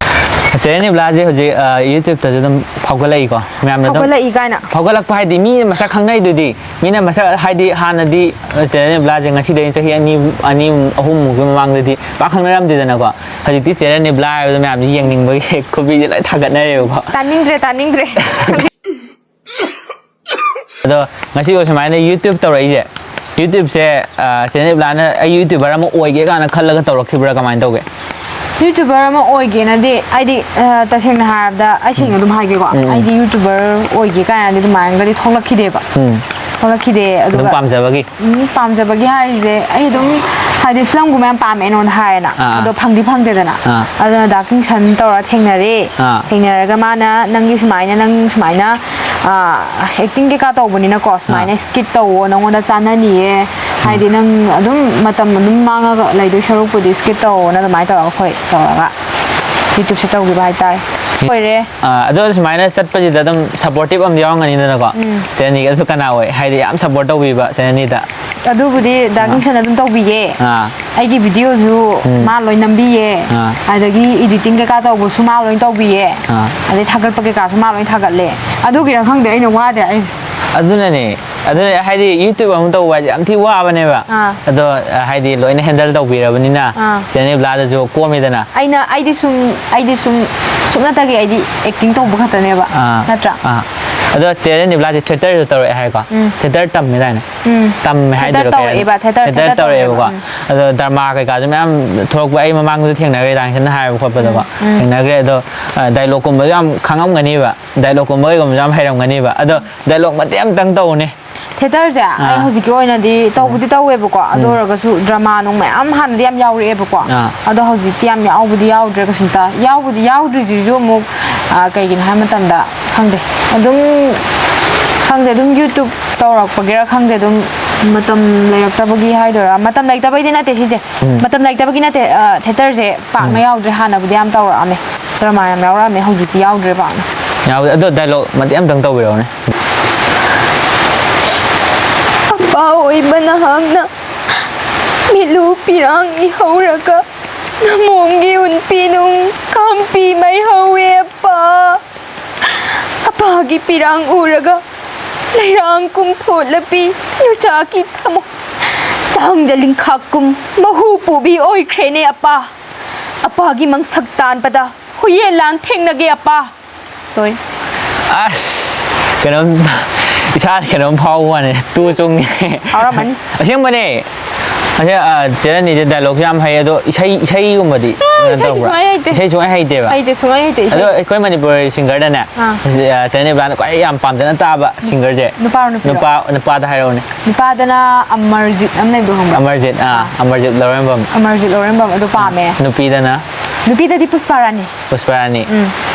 ꯆꯦ ꯔꯦꯅꯨꯕ꯭ꯂꯥꯁꯦ ꯍꯧꯖꯤꯛ, ꯑ, YouTubeꯇꯁꯨ ꯑꯗꯨꯝ ꯐꯥꯎꯒꯠꯂꯛꯏꯀꯣ, ꯃꯌꯥꯝꯅ ꯑꯗꯨꯝ ꯐꯥꯎꯒꯠꯂꯛꯏ ꯀꯥꯏꯅ꯫ ꯐꯥꯎꯒꯠꯂꯛꯄ ꯍꯥꯏꯗꯤ ꯃꯤ ꯃꯁꯛ ꯈꯪꯅꯩꯗꯨꯗꯤ, ꯃꯤꯅ ꯃꯁꯛ ꯍꯥꯏꯗꯤ ꯍꯥꯟꯅꯗꯤ, ꯑ, ꯆꯦ ꯔꯦꯅꯨꯕ꯭ꯂꯥꯁꯦ ꯉꯁꯤꯗꯒꯤ ꯆꯍꯤ ꯑꯅꯤ, ꯑꯅꯤ, ꯑꯍꯨꯝꯃꯨꯛꯀꯤ ꯃꯃꯥꯡꯗꯗꯤ ꯄꯥꯛ ꯈꯪꯅꯔꯝꯗꯦꯗꯅꯀꯣ꯫ ꯍꯧꯖꯤꯛꯇꯤ ꯆꯦ ꯔꯦꯅꯨꯕ꯭ꯂꯥ ꯍꯥꯏꯕꯗꯣ ꯃꯌꯥꯝꯁꯦ ꯌꯦꯡꯅꯤꯡꯕꯒꯤ ꯈꯨꯕꯤꯁꯦ ꯂꯣꯏ ꯊꯥꯡꯒꯠꯅꯔꯦꯕꯀꯣ꯫ ꯇꯥꯅꯤꯡꯗ꯭ꯔꯦ, ꯇꯥꯅꯤꯡꯗ꯭ꯔꯦ꯫ ꯑꯗꯣ ꯉꯁꯤꯐꯥꯎ ꯁꯨꯃꯥꯏꯅ YouTube ꯇꯧꯔꯛꯏꯁꯦ, YouTubeꯁꯦ, ꯑ, ꯆꯦ ꯔꯦꯅꯨꯕ꯭ꯂꯥꯅ ꯑꯩ YouTuber ꯑꯃ ꯑꯣꯏꯒꯦ ꯀꯥꯏꯅ ꯈꯜꯂꯒ ꯇꯧꯔꯛꯈꯤꯕ꯭ꯔꯥ, ꯀꯃꯥꯏꯅ ꯇꯧꯒꯦ? YouTuber ꯑꯃ ꯑꯣꯏꯒꯦꯅꯗꯤ, ꯍꯥꯏꯗꯤ, ꯑ, ꯇꯁꯦꯡꯅ ꯍꯥꯏꯔꯕꯗ, ꯑꯩ ꯁꯦꯡꯅ ꯎꯝ꯫ ꯑꯗꯨꯝ ꯍꯥꯏꯒꯦꯀꯣ, ꯎꯝ, ꯎꯝ꯫ ꯑꯩꯗꯤ YouTuber ꯑꯣꯏꯒꯦ ꯀꯥꯏꯅꯗꯤ ꯑꯗꯨꯃꯥꯏꯅꯒꯗꯤ ꯊꯣꯛꯂꯛꯈꯤꯗꯦꯕ꯫ ꯎꯝ꯫ ꯊꯣꯛꯂꯛꯈꯤꯗꯦ, ꯑꯗꯨꯝ ꯑꯗꯨꯒ ꯄꯥꯝꯖꯕꯒꯤ? ꯎꯝ, ꯄꯥꯝꯖꯕꯒꯤ ꯍꯥꯏꯁꯦ, ꯑꯩ ꯑꯗꯨꯝ, ꯍꯥꯏꯗꯤ, filmꯒꯨꯝꯕ ꯌꯥꯝ ꯄꯥꯝꯃꯦ, ꯅꯉꯣꯟꯗ ꯍꯥꯏꯔꯦꯅ, ꯑꯥ, ꯑꯥ꯫ ꯑꯗꯣ ꯐꯪꯗꯤ ꯐꯪꯗꯦꯗꯅ꯫ ꯑꯥ꯫ ꯑꯗꯨꯅ ꯗꯥ ꯀꯤꯡꯁꯟ ꯇꯧꯔ ꯊꯦꯡꯅꯔꯦ꯫ ꯑꯥ꯫ ꯊꯦꯡꯅꯔꯒ ꯃꯥꯅ, "ꯅꯪꯒꯤ ꯁꯨꯃꯥꯏꯅ, ꯅꯪ ꯁꯨꯃꯥꯏꯅ, ꯑꯥ, acting ꯀꯩꯀꯥ ꯇꯧꯕꯅꯤꯅꯀꯣ, ꯑꯥ꯫ ꯁꯨꯃꯥꯏꯅ skit ꯇꯧꯋꯣ, ꯅꯉꯣꯟꯗ ꯆꯥꯅꯅꯤꯌꯦ꯫ ꯎꯝ꯫ ꯍꯥꯏꯗꯤ ꯅꯪ ꯑꯗꯨꯝ ꯃꯇꯝ ꯑꯗꯨꯝ ꯃꯥꯡꯉꯒ ꯂꯩꯗꯣꯏ ꯁꯔꯨꯛꯄꯨꯗꯤ skit ꯇꯧꯋꯣꯅ" ꯑꯗꯨꯃꯥꯏꯅ ꯇꯧꯔꯒ ꯑꯩꯈꯣꯏ ꯇꯧꯔꯒ ꯌꯨꯇ꯭ꯌꯨꯕꯁꯦ ꯇꯧꯈꯤꯕ ꯍꯥꯏꯇꯥꯔꯦ꯫ ꯑꯣꯏꯔꯦ꯫ ꯑꯥ, ꯑꯗꯣ ꯁꯨꯃꯥꯏꯅ ꯆꯠꯄꯁꯤꯗ ꯑꯗꯨꯝ ꯁꯞꯄꯣꯔꯇꯤꯞ ꯑꯃꯗꯤ ꯌꯥꯎꯔꯝꯒꯅꯤꯗꯅꯀꯣ꯫ ꯎꯝ꯫ ꯆꯦꯅꯤꯒꯤ ꯑꯗꯨ ꯀꯅꯥ ꯑꯣꯏ? ꯍꯥꯏꯗꯤ ꯌꯥꯝ ꯁꯞꯄꯣꯔꯠ ꯇꯧꯕꯤꯕ ꯆꯦꯅꯤꯗ꯫ ꯑꯗꯨꯕꯨꯗꯤ ꯗꯥ ꯑꯥ꯫ ꯀꯤꯡꯁꯟ ꯑꯗꯨꯝ ꯇꯧꯕꯤꯌꯦ꯫ ꯑꯥ꯫ ꯑꯩꯒꯤ ꯚꯤꯗꯤꯑꯣꯁꯨ ꯎꯝ꯫ ꯃꯥ ꯂꯣꯏ ꯅꯝꯕꯤꯌꯦ꯫ ꯑꯥ꯫ ꯑꯗꯒꯤ ꯏꯗꯤꯇꯤꯡ ꯀꯩꯀꯥ ꯇꯧꯕꯁꯨ ꯃꯥ ꯂꯣꯏ ꯇꯧꯕꯤꯌꯦ꯫ ꯑꯥ꯫ ꯑꯗꯩ ꯊꯥꯒꯠꯄ ꯀꯩꯀꯥꯁꯨ ꯃꯥ ꯂꯣꯏ ꯊꯥꯒꯠꯂꯦ꯫ ꯑꯗꯨꯒꯤꯔ ꯈꯪꯗꯦ ꯑꯩꯅ ꯋꯥꯗꯦ ꯑꯩꯁꯦ꯫ ꯑꯗꯨꯅꯅꯦ꯫ ꯑꯗꯨꯅ ꯍꯥꯏꯗꯤ ꯌꯨꯇ꯭ꯌꯨꯕ ꯑꯃ ꯇꯧꯕ ꯍꯥꯏꯁꯦ ꯌꯥꯝ ꯊꯤ ꯋꯥꯕꯅꯦꯕ꯫ ꯑꯥ꯫ ꯑꯗꯣ, ꯑ, ꯍꯥꯏꯗꯤ ꯂꯣꯏꯅ ꯍꯦꯟꯗꯜ ꯇꯧꯕꯤꯔꯕꯅꯤꯅ ꯑꯥ꯫ ꯆꯦꯅꯤꯕ꯭ꯂꯥꯗꯁꯨ ꯀꯣꯝꯃꯤꯗꯅ꯫ ꯑꯩꯅ, ꯑꯩꯗꯤ ꯁꯨꯝ, ꯑꯩꯗꯤ ꯁꯨꯝ, ꯁꯨꯞꯅꯇꯒꯤ ꯑꯩꯗꯤ ꯑꯦꯛꯇꯤꯡ ꯇꯧꯕ ꯈꯛꯇꯅꯦꯕ꯫ ꯑꯥ꯫ ꯅꯠꯇ꯭ꯔꯥ? ꯑꯥ꯫ ꯑꯗꯣ ꯆꯦ ꯔꯦꯅꯤꯕ꯭ꯂꯥꯁꯦ ꯊꯤꯌꯦꯇꯔꯁꯨ ꯇꯧꯔꯛꯑꯦ ꯍꯥꯏꯀꯣ? ꯎꯝ꯫ ꯊꯤꯌꯦꯇꯔ ꯇꯝꯃꯦꯗꯥꯏꯅꯦ? ꯎꯝ꯫ ꯇꯝꯃꯦ ꯊꯤꯌꯦꯇꯔ ꯍꯥꯏꯗꯣꯏꯔꯣ ꯀꯩ ꯍꯥꯏꯅꯣ? ꯇꯧꯔꯛꯑꯦꯕ, ꯊꯤꯌꯦꯇꯔ, ꯊꯤꯌꯦꯇꯔ ꯊꯤꯌꯦꯇꯔ ꯇꯧꯔꯛꯑꯦꯕꯀꯣ꯫ ꯇꯧꯔꯛꯑꯦꯕ, ꯎꯝ꯫ ꯑꯗꯣ ꯗ꯭ꯔꯃꯥ ꯀꯩꯀꯥꯁꯨ ꯃꯌꯥꯝ ꯊꯣꯛꯂꯛꯄ ꯑꯩ ꯃꯃꯥꯡꯗꯁꯨ ꯊꯦꯡꯅꯈ꯭ꯔꯦ, ꯗꯥ ꯀꯤꯡꯁꯟꯅ ꯍꯥꯏꯕ ꯈꯣꯠꯄꯗꯀꯣ꯫ ꯎꯝ, ꯎꯝ꯫ ꯊꯦꯡꯅꯈ꯭ꯔꯦ ꯑꯗꯣ, ꯑ, ꯗꯥꯏꯂꯣꯛꯀꯨꯝꯕꯁꯨ ꯌꯥꯝ ꯈꯪꯉꯝꯒꯅꯤꯕ꯫ ꯗꯥꯏꯂꯣꯛꯀꯨꯝꯕ ꯀꯩꯒꯨꯝꯕꯁꯨ ꯌꯥꯝ ꯍꯩꯔꯝꯒꯅꯤꯕ꯫ ꯑꯗꯣ ꯗꯥꯏꯂꯣꯛ ꯃꯇꯦꯛ ꯑꯃꯇꯪ ꯇꯧꯅꯦ꯫ ꯊꯤꯌꯦꯇꯔꯁꯦ ꯑꯩ ꯑꯥ꯫ ꯍꯧꯖꯤꯛꯀꯤ ꯑꯣꯏꯅꯗꯤ ꯇꯧꯕꯨꯗꯤ ꯇꯧꯋꯦꯕꯀꯣ꯫ ꯑꯗꯨ ꯎꯝ꯫ ꯑꯣꯏꯔꯒꯁꯨ ꯗ꯭ꯔꯃꯥ ꯅꯨꯡ ꯃꯌꯥꯝ ꯍꯥꯟꯅꯗꯤ ꯌꯥꯝ ꯌꯥꯎꯔꯛꯑꯦꯕꯀꯣ꯫ ꯑꯥ꯫ ꯑꯗꯣ ꯍꯧꯖꯤꯛꯇꯤ ꯌꯥꯝ ꯌꯥꯎꯕꯗꯤ ꯌꯥꯎꯗ꯭ꯔꯦ ꯀꯩꯁꯨꯝꯇ꯫ ꯌꯥꯎꯕꯨꯗꯤ ꯌꯥꯎꯗ꯭ꯔꯤꯁꯤꯁꯨ ꯑꯃꯨꯛ, ꯑ, ꯀꯩꯒꯤꯅꯣ ꯍꯥꯏꯕ ꯃꯇꯝꯗ ꯈꯪꯗꯦ꯫ ꯑꯗꯨꯝ ꯈꯪꯗꯦ, ꯑꯗꯨꯝ ꯌꯨꯇ꯭ꯌꯨꯕ ꯇꯧꯔꯛꯄꯒꯤꯔꯥ ꯈꯪꯗꯦ, ꯑꯗꯨꯝ ꯃꯇꯝ ꯂꯩꯔꯛꯇꯕꯒꯤ ꯍꯥꯏꯗꯣꯏꯔꯥ, ꯃꯇꯝ ꯂꯩꯇꯕꯩꯗꯤ ꯅꯠꯇꯦ ꯁꯤꯁꯦ꯫ ꯎꯝ꯫ ꯃꯇꯝ ꯂꯩꯇꯕꯒꯤ ꯅꯠꯇꯦ, ꯑ, ꯊꯤꯌꯦꯇꯔꯁꯦ ꯄꯥꯛꯅ ꯎꯝ꯫ ꯌꯥꯎꯗ꯭ꯔꯦ꯫ ꯍꯥꯟꯅꯕꯨꯗꯤ ꯌꯥꯝ ꯇꯧꯔꯛꯑꯝꯃꯦ, ꯗ꯭ꯔꯃꯥ ꯌꯥꯝ ꯌꯥꯎꯔꯛꯑꯝꯃꯦ, ꯍꯧꯖꯤꯛꯇꯤ ꯌꯥꯎꯗ꯭ꯔꯦ ꯄꯥꯛꯅ꯫ ꯌꯥꯎꯗꯦ꯫ ꯑꯗꯣ ꯗꯥꯏꯂꯣꯛ ꯃꯇꯦꯛ ꯑꯃꯇꯪ ꯇꯧꯕꯤꯔꯛꯎꯅꯦ꯫ ꯑꯄꯥ ꯑꯣꯏꯕ ꯅꯍꯥꯛꯅ ꯃꯤꯠꯂꯨ ꯄꯤꯔꯥꯡ ꯏꯍꯧꯔꯒ ꯅꯃꯣꯝꯒꯤ ꯎꯟꯄꯤ ꯅꯨꯡ ꯀꯥꯝꯄꯤ ꯃꯩ ꯍꯧꯋꯦ ꯑꯄꯥ꯫ ꯑꯄꯥꯒꯤ ꯄꯤꯔꯥꯡ ꯎꯔꯒ ꯂꯩꯔꯥꯡ ꯀꯨꯝꯊꯣꯛꯂꯄꯤ ꯅꯨꯆꯥꯒꯤ ꯊꯃꯣꯏ ꯇꯥꯡꯖ ꯂꯤꯡꯈꯥꯛꯀꯨꯝ ꯃꯍꯨ ꯄꯨꯕꯤ ꯑꯣꯏꯈ꯭ꯔꯦꯅꯦ ꯑꯄꯥ꯫ ꯑꯄꯥꯒꯤ ꯃꯪꯁꯛ ꯇꯥꯟꯕꯗ ꯍꯨꯌꯦꯟ ꯂꯥꯡ ꯊꯦꯡꯅꯒꯦ ꯑꯄꯥ꯫ ꯂꯣꯏ꯫ ꯑꯁ, ꯀꯩꯅꯣꯝ, ꯏꯁꯥꯗ ꯀꯩꯅꯣꯝ ꯐꯥꯎꯕ ꯋꯥꯅꯦ, ꯇꯨ ꯆꯨꯡꯉꯦ꯫ ꯐꯥꯎꯔꯝꯃꯅꯤ꯫ ꯑꯁꯦꯡꯕꯅꯦ꯫ ꯑꯁꯦ-, ꯑ, ꯆꯦ ꯔꯥꯅꯤꯁꯦ ꯗꯥꯏꯂꯣꯒꯁꯦ ꯌꯥꯝ ꯍꯩ, ꯑꯗꯣ ꯏꯁꯩ, ꯏꯁꯩꯒꯨꯝꯕꯗꯤ ꯀꯩꯅꯣ ꯏꯁꯩꯗꯤ ꯇꯧꯕ꯭ꯔꯥ? ꯁꯨꯡꯍꯩ ꯍꯩꯇꯦ꯫ ꯏꯁꯩ ꯁꯨꯡꯍꯩ ꯍꯩꯇꯦꯕ? ꯍꯩꯇꯦ, ꯁꯨꯡꯍꯩ ꯍꯩꯇꯦ ꯏꯁꯩ꯫ ꯑꯗꯣ ꯑꯩꯈꯣꯏ ꯃꯅꯤꯄꯨꯔꯤ ꯁꯤꯡꯒꯔꯗꯅꯦ, ꯑꯥ꯫ ꯑ, ꯆꯦ ꯔꯥꯅꯤꯕ꯭ꯂꯥꯅ ꯈ꯭ꯋꯥꯏ ꯌꯥꯝ ꯄꯥꯝꯖꯅ ꯇꯥꯕ ꯁꯤꯡꯒꯔꯁꯦ? ꯅꯨꯄꯥꯔꯣ ꯅꯨꯄꯤꯔꯣ? ꯅꯨꯄꯥ, ꯅꯨꯄꯥꯗ ꯍꯥꯏꯔꯛꯎꯅꯦ꯫ ꯅꯨꯄꯥꯗꯅ ꯑꯃꯔꯖꯤꯠ ꯑꯃ ꯂꯩꯕꯗꯣ ꯈꯪꯕ꯭ꯔꯥ? ꯑꯃꯔꯖꯤꯠ, ꯑꯥ, ꯑꯃꯔꯖꯤꯠ ꯂꯧꯔꯦꯝꯕꯝ꯫ ꯑꯃꯔꯖꯤꯠ ꯂꯧꯔꯦꯝꯕꯝ ꯑꯗꯨ ꯄꯥꯝꯃꯦ꯫ ꯅꯨꯄꯤꯗꯅ? ꯅꯨꯄꯤꯗꯗꯤ ꯄꯨꯁꯄꯥꯔꯥꯅꯤ꯫ ꯄꯨꯁꯄꯥꯔꯥꯅꯤ꯫ ꯎꯝ꯫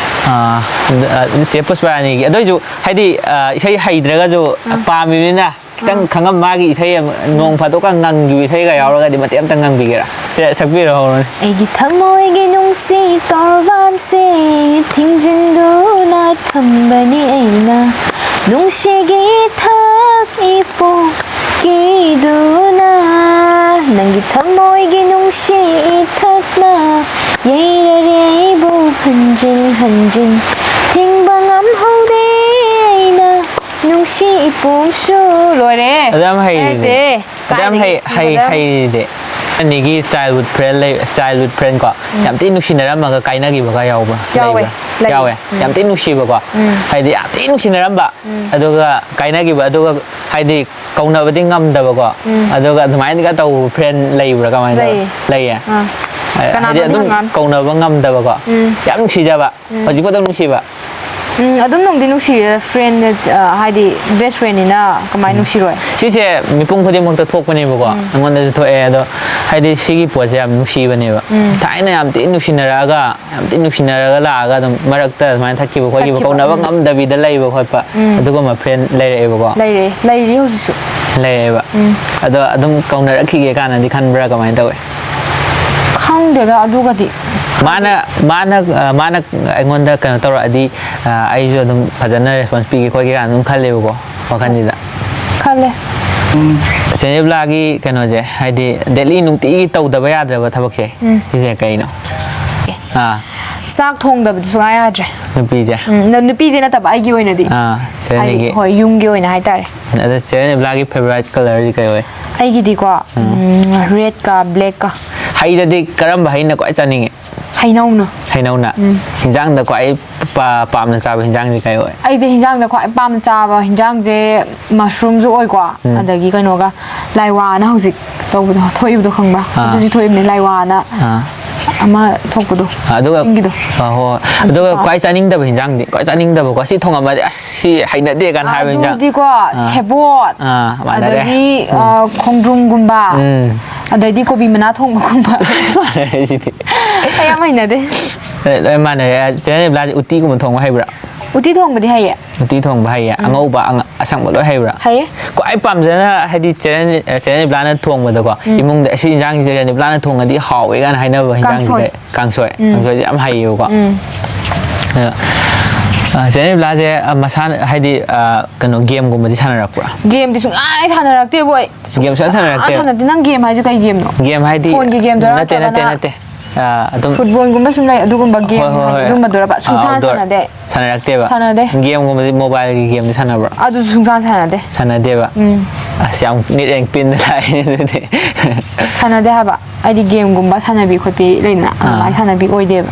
ꯑꯥ, ꯑ, ꯆꯦ ꯄꯨꯁꯄꯥꯔꯥꯅꯤꯒꯤ꯫ ꯑꯗꯨ ꯑꯣꯏꯁꯨ, ꯍꯥꯏꯗꯤ, ꯑ, ꯏꯁꯩ ꯍꯩꯇ꯭ꯔꯒꯁꯨ ꯎꯝ꯫ ꯄꯥꯝꯃꯤꯕꯅꯤꯅ ꯈꯤꯇꯪ ꯎꯝ꯫ ꯈꯪꯉꯝ, ꯃꯥꯒꯤ ꯏꯁꯩ ꯑꯃ, ꯅꯣꯡ ꯐꯥꯗꯣꯛꯀ ꯉꯪꯈꯤꯕ ꯏꯁꯩꯒ ꯌꯥꯎꯔꯒꯗꯤ ꯃꯇꯦꯛ ꯑꯃꯇꯪ ꯉꯪꯕꯤꯒꯦꯔꯥ? ꯁꯦ, ꯁꯛꯄꯤꯔꯣ, ꯍꯧꯔꯣꯅꯦ꯫ ꯑꯩꯒꯤ ꯊꯃꯣꯏꯒꯤ ꯅꯨꯡꯁꯤ ꯇꯧꯔꯕ ꯁꯦ ꯊꯤꯡꯖꯤꯟꯗꯨꯅ ꯊꯝꯕꯅꯤ ꯑꯩꯅ, ꯅꯨꯡꯁꯤꯒꯤ ꯏꯊꯛ ꯏꯄꯣꯝ ꯀꯤꯗꯨꯅ꯫ ꯅꯪꯒꯤ ꯊꯃꯣꯏꯒꯤ ꯅꯨꯡꯁꯤ ꯏꯊꯛꯅ ꯌꯩꯔꯔꯦ ꯑꯩꯕꯨ ꯍꯟꯖꯤꯟ ꯍꯟꯖꯤꯟ, ꯊꯤꯡꯕ ꯉꯝꯍꯧꯗꯦ ꯑꯩꯅ ꯅꯨꯡꯁꯤ ꯏꯄꯣꯝꯁꯨ꯫ ꯂꯣꯏꯔꯦ꯫ ꯑꯗꯨ ꯌꯥꯝ ꯍꯩꯔꯤꯅꯦ꯫ ꯅꯠꯇꯦ꯫ ꯑꯗꯨ ꯌꯥꯝ ꯍꯩ-, ꯀꯥꯏꯗꯒꯤ ꯍꯩ-, ꯐꯖꯕ? ꯍꯩꯔꯤꯗꯤ꯫ ꯑꯅꯤꯒꯤ childhood friend ꯂꯩ-, childhood friend ꯀꯣ, ꯎꯝ꯫ ꯌꯥꯝ ꯊꯤꯅ ꯅꯨꯡꯁꯤꯅꯔꯝꯃꯒ ꯀꯥꯏꯅꯈꯤꯕꯒ ꯌꯥꯎꯕ꯭ꯔꯥ? ꯌꯥꯎꯋꯦ, ꯂꯩꯕ꯭ꯔꯥ? ꯂꯩ꯫ ꯌꯥꯎꯋꯦ꯫ ꯎꯝ꯫ ꯌꯥꯝ ꯊꯤꯅ ꯅꯨꯡꯁꯤꯕꯀꯣ꯫ ꯎꯝ꯫ ꯍꯥꯏꯗꯤ ꯌꯥꯝ ꯊꯤꯅ ꯅꯨꯡꯁꯤꯅꯔꯝꯕ, ꯎꯝ꯫ ꯑꯗꯨꯒ ꯀꯥꯏꯅꯈꯤꯕ, ꯑꯗꯨꯒ ꯍꯥꯏꯗꯤ ꯀꯧꯅꯕꯗꯤ ꯉꯝꯗꯕꯀꯣ꯫ ꯎꯝ꯫ ꯑꯗꯨꯒ ꯑꯗꯨꯃꯥꯏꯅꯒ ꯇꯧꯕ friend ꯂꯩꯕ꯭ꯔꯥ? ꯀꯃꯥꯏꯅ ꯇꯧꯋꯤ? ꯂꯩꯌꯦ꯫ ꯂꯩꯌꯦ? ꯑꯥ꯫ ꯍꯥꯏꯗꯤ ꯀꯅꯥꯅꯣꯗꯤ ꯑꯗꯨꯝ ꯍꯪꯉꯛꯑꯅꯨ꯫ ꯀꯧꯅꯕ ꯉꯝꯗꯕꯀꯣ꯫ ꯎꯝ꯫ ꯌꯥꯝ ꯅꯨꯡꯁꯤꯖꯕ꯫ ꯎꯝ꯫ ꯍꯧꯖꯤꯛꯐꯥꯎ ꯑꯗꯨꯝ ꯅꯨꯡꯁꯤꯕ꯫ ꯎꯝ, ꯑꯗꯨꯝ ꯅꯨꯡꯗꯤ ꯅꯨꯡꯁꯤꯔꯦ, friend, ꯑ, ꯍꯥꯏꯗꯤ best friendꯅꯤꯅ ꯀꯃꯥꯏꯅ ꯎꯝ꯫ ꯅꯨꯡꯁꯤꯔꯣꯏ? ꯁꯤꯁꯦ ꯃꯤꯄꯨꯝ ꯈꯨꯗꯤꯡꯃꯛꯇ ꯊꯣꯛꯄꯅꯦꯕꯀꯣ, ꯎꯝ꯫ ꯑꯩꯉꯣꯟꯗꯁꯨ ꯊꯣꯛꯑꯦ꯫ ꯑꯗꯣ ꯍꯥꯏꯗꯤ ꯁꯤꯒꯤ ꯄꯣꯠꯁꯦ ꯌꯥꯝ ꯅꯨꯡꯁꯤꯕꯅꯦꯕ꯫ ꯎꯝ꯫ ꯊꯥꯏꯅ ꯌꯥꯝ ꯊꯤꯅ ꯅꯨꯡꯁꯤꯅꯔꯛꯑꯒ, ꯌꯥꯝ ꯊꯤꯅ ꯅꯨꯡꯁꯤꯅꯔꯒ ꯂꯥꯛꯑꯒ ꯑꯗꯨꯝ ꯃꯔꯛꯇ ꯑꯗꯨꯃꯥꯏꯅ ꯊꯛꯈꯤꯕ ꯈꯣꯠꯈꯤꯕ, ꯊꯛꯈꯤꯕ, ꯀꯧꯅꯕ ꯎꯝ꯫ ꯉꯝꯗꯕꯤꯗ ꯂꯩꯕ ꯈꯣꯠꯄ, ꯎꯝ꯫ ꯑꯗꯨꯒꯨꯝꯕ friend ꯂꯩꯔꯛꯑꯦꯕꯀꯣ꯫ ꯂꯩꯔꯦ, ꯂꯩꯔꯤ ꯍꯧꯖꯤꯛꯁꯨ꯫ ꯂꯩꯔꯛꯑꯦꯕ꯫ ꯎꯝ꯫ ꯑꯗꯣ ꯑꯗꯨꯝ ꯀꯧꯅꯔꯛꯈꯤꯒꯦ ꯀꯥꯏꯅꯗꯤ ꯈꯟꯕ꯭ꯔꯥ, ꯀꯃꯥꯏꯅ ꯇꯧꯋꯦ? ꯈꯪꯗꯦꯗ ꯑꯗꯨꯒꯗꯤ꯫ ꯃꯥꯅ, ꯃꯥꯅ, ꯑ, ꯃꯥꯅ ꯑꯩꯉꯣꯟꯗ ꯀꯩꯅꯣ ꯇꯧꯔꯛꯑꯗꯤ, ꯑ, ꯑꯩꯁꯨ ꯑꯗꯨꯝ ꯐꯖꯅ response ꯄꯤꯒꯦ ꯈꯣꯠꯀꯦ ꯀꯥꯏꯅ ꯑꯗꯨꯝ ꯈꯜꯂꯦꯕꯀꯣ, ꯋꯥꯈꯜꯁꯤꯗ꯫ ꯈꯜꯂꯦ꯫ ꯆꯦ ꯅꯤꯕꯂꯥꯒꯤ ꯀꯩꯅꯣꯁꯦ, ꯍꯥꯏꯗꯤ daily ꯅꯨꯡꯇꯤꯒꯤ ꯇꯧꯗꯕ ꯌꯥꯗ꯭ꯔꯕ ꯊꯕꯛꯁꯦ, ꯎꯝ꯫ ꯁꯤꯁꯦ ꯀꯩꯅꯣ? ꯑꯥ꯫ ꯆꯥꯛ ꯊꯣꯡꯗꯕꯗꯤ ꯁꯨꯡꯌꯥ ꯌꯥꯗ꯭ꯔꯦ꯫ ꯅꯨꯄꯤꯁꯦ? ꯎꯝ, ꯅ-, ꯅꯨꯄꯤꯁꯦ ꯅꯠꯇꯕ, ꯑꯩꯒꯤ ꯑꯣꯏꯅꯗꯤ꯫ ꯑꯥ, ꯆꯦ ꯍꯥꯏꯗꯤ, ꯅꯤꯒꯤ? ꯍꯣꯏ, ꯌꯨꯝꯒꯤ ꯑꯣꯏꯅ ꯍꯥꯏꯇꯥꯔꯦ꯫ ꯑꯗ ꯆꯦ ꯅꯤꯕꯂꯥꯒꯤ favourite colourꯁꯤ ꯀꯩ ꯑꯣꯏ? ꯑꯩꯒꯤꯗꯤꯀꯣ, ꯎꯝ꯫ ꯎꯝ, redꯀ blackꯀ꯫ ꯍꯩꯗꯗꯤ ꯀꯔꯝꯕ ꯍꯩꯅ ꯈ꯭ꯋꯥꯏ ꯆꯥꯅꯤꯡꯉꯤ? ꯍꯩꯅꯧꯅ꯫ ꯍꯩꯅꯧꯅ? ꯎꯝ꯫ ꯍꯤꯟꯖꯥꯡꯗ ꯈ꯭ꯋꯥꯏ ꯄꯥ-, ꯄꯥꯝꯅ ꯆꯥꯕ ꯍꯤꯟꯖꯥꯡꯁꯤ ꯀꯩ ꯑꯣꯏ? ꯑꯩꯗꯤ ꯍꯤꯟꯖꯥꯡꯗ ꯈ꯭ꯋꯥꯏ ꯄꯥꯝꯅ ꯆꯥꯕ ꯍꯤꯟꯖꯥꯡꯁꯦ mushroomꯁꯨ ꯑꯣꯏꯀꯣ, ꯎꯝ꯫ ꯑꯗꯒꯤ ꯀꯩꯅꯣꯒ, ꯂꯥꯏꯋꯥꯅ ꯍꯧꯖꯤꯛ ꯇꯧꯕꯗꯣ, ꯊꯣꯛꯏꯕꯗꯣ ꯈꯪꯕ꯭ꯔꯥ? ꯑꯥ꯫ ꯍꯧꯖꯤꯛ ꯍꯧꯖꯤꯛ ꯊꯣꯛꯏꯕꯅꯦ, ꯂꯥꯏꯋꯥꯅ꯫ ꯑꯥ꯫ ꯑꯃ ꯊꯣꯛꯄꯗꯣ, ꯑꯗꯨꯒ, ꯆꯤꯡꯒꯤꯗꯣ꯫ ꯑꯥ, ꯍꯣꯏ, ꯍꯣꯏ꯫ ꯑꯗꯨꯒ ꯑꯗꯨꯒ ꯈ꯭ꯋꯥꯏ ꯆꯥꯅꯤꯡꯗꯕ ꯍꯤꯟꯖꯥꯡꯗꯤ? ꯈ꯭ꯋꯥꯏ ꯆꯥꯅꯤꯡꯗꯕꯀꯣ, ꯁꯤ ꯊꯣꯡꯉꯝꯃꯗꯤ ꯑꯁ ꯁꯤ ꯍꯩꯅꯗꯦ ꯀꯥꯏꯅ ꯍꯥꯏꯕ ꯍꯤꯟꯖꯥꯡ? ꯑꯗꯨꯗꯤꯀꯣ, ꯑꯥ꯫ ꯁꯦꯕꯣꯠ, ꯑꯥ, ꯃꯥꯟꯅꯔꯦ꯫ ꯑꯗꯒꯤ, ꯎꯝ꯫ ꯑ, ꯈꯣꯡꯗ꯭ꯔꯨꯝꯒꯨꯝꯕ, ꯎꯝ꯫ ꯑꯗꯩꯗꯤ ꯀꯣꯕꯤ ꯃꯅꯥ ꯊꯣꯡꯕꯒꯨꯝꯕ꯫ ꯃꯥꯟꯅꯔꯦ ꯁꯤꯗꯤ꯫ ꯑꯩ ꯌꯥꯝ ꯍꯩꯅꯗꯦ꯫ ꯂꯣꯏ, ꯂꯣꯏ ꯃꯥꯟꯅꯔꯦ꯫ ꯆꯦ ꯅꯤꯕꯂꯥꯗꯤ ꯎꯇꯤꯒꯨꯝꯕ ꯊꯣꯡꯕ ꯍꯩꯕ꯭ꯔꯥ? ꯎꯇꯤ ꯊꯣꯡꯕꯗꯤ ꯍꯩꯌꯦ꯫ ꯎꯇꯤ ꯊꯣꯡꯕ ꯍꯩꯌꯦ꯫ ꯑꯉꯧꯕ, ꯑꯉ- ꯑꯁꯪꯕ ꯂꯣꯏ ꯍꯩꯕ꯭ꯔꯥ? ꯍꯩꯌꯦ꯫ ꯈ꯭ꯋꯥꯏ ꯄꯥꯝꯖꯅ, ꯍꯥꯏꯗꯤ, ꯆꯦꯔꯦꯟ, ꯆꯦꯔꯦꯟ ꯅꯤꯕ꯭ꯂꯥꯅ ꯊꯣꯡꯕꯗꯀꯣ, ꯏꯃꯨꯡꯗ "ꯑꯁꯤ ꯏꯟꯖꯥꯡꯁꯦ ꯆꯦꯔꯦꯟ ꯅꯤꯕ꯭ꯂꯥꯅ ꯊꯣꯡꯉꯗꯤ ꯍꯥꯎꯋꯦ" ꯀꯥꯏꯅ ꯍꯥꯏꯅꯕ ꯏꯟꯖꯥꯡꯁꯦ ꯀꯥꯡꯁꯣꯏ꯫ ꯀꯩ? ꯀꯥꯡꯁꯣꯏ꯫ ꯀꯥꯡꯁꯣꯏꯁꯦ ꯌꯥꯝ ꯍꯩꯌꯦꯕꯀꯣ꯫ ꯑꯗꯣ, ꯑ, ꯆꯦꯔꯦꯟ ꯅꯤꯕ꯭ꯂꯥꯁꯦ, ꯑ, ꯃꯁꯥꯅ, ꯍꯥꯏꯗꯤ, ꯑ, ꯀꯩꯅꯣ, ꯒꯦꯝꯒꯨꯝꯕꯗꯤ ꯁꯥꯟꯅꯔꯛꯄ꯭ꯔꯥ? ꯒꯦꯝꯗꯤ ꯁꯨꯡꯁꯥꯟ ꯁꯥꯟꯅꯔꯛꯇꯦꯕꯣ ꯑꯩ꯫ ꯒꯦꯝ ꯁꯨꯡꯁꯥꯟ ꯁꯥꯟꯅꯔꯛꯇꯦ? ꯁꯥꯟꯅꯗꯦ꯫ ꯅꯪ ꯒꯦꯝ ꯍꯥꯏꯁꯦ ꯀꯩ ꯒꯦꯝꯅꯣ? ꯒꯦꯝ ꯍꯥꯏꯗꯤ, ꯐꯣꯟꯒꯤ ꯒꯦꯝꯗꯨꯔꯥ ꯅꯠꯇꯦ, ꯅꯠꯇꯦ, ꯅꯠꯇ꯭ꯔꯒꯅ ꯅꯠꯇꯦ꯫ ꯑ, ꯑꯗꯨꯝ, ꯐꯨꯠꯕꯣꯜꯒꯨꯝꯕ ꯁꯨꯝ ꯂꯩ, ꯑꯗꯨꯒꯨꯝꯕ ꯒꯦꯝ ꯍꯣꯏ, ꯍꯣꯏ, ꯍꯥꯏꯗꯤ ꯍꯣꯏ꯫ ꯑꯗꯨꯝꯕꯗꯨꯔꯕ? ꯁꯨꯡꯁꯥꯟ ꯑꯥꯎꯠꯗꯣꯔ꯫ ꯁꯥꯟꯅꯗꯦ꯫ ꯁꯥꯟꯅꯔꯛꯇꯦꯕ? ꯁꯥꯟꯅꯗꯦ꯫ ꯒꯦꯝꯒꯨꯝꯕꯗꯤ, ꯃꯣꯕꯥꯏꯜꯒꯤ ꯒꯦꯝꯗꯤ ꯁꯥꯟꯅꯕ꯭ꯔꯣ? ꯑꯗꯨꯁꯨ ꯁꯨꯡꯁꯥꯟ ꯁꯥꯟꯅꯗꯦ꯫ ꯁꯥꯟꯅꯗꯦꯕ? ꯎꯝ꯫ ꯑꯁ, ꯌꯥꯝ ꯅꯤꯠ ꯑꯦꯟ ꯀ꯭ꯂꯤꯟꯗ ꯂꯥꯛꯑꯦꯅꯦ ꯑꯗꯨꯗꯤ꯫ ꯁꯥꯟꯅꯗꯦ ꯍꯥꯏꯕ꯫ ꯑꯩꯗꯤ ꯒꯦꯝꯒꯨꯝꯕ ꯁꯥꯟꯅꯕꯤ ꯈꯣꯠꯄꯤ ꯂꯩꯗꯅ, ꯑꯗꯨꯃꯥꯏꯅ ꯁꯥꯟꯅꯕꯤ ꯑꯣꯏꯗꯦꯕ꯫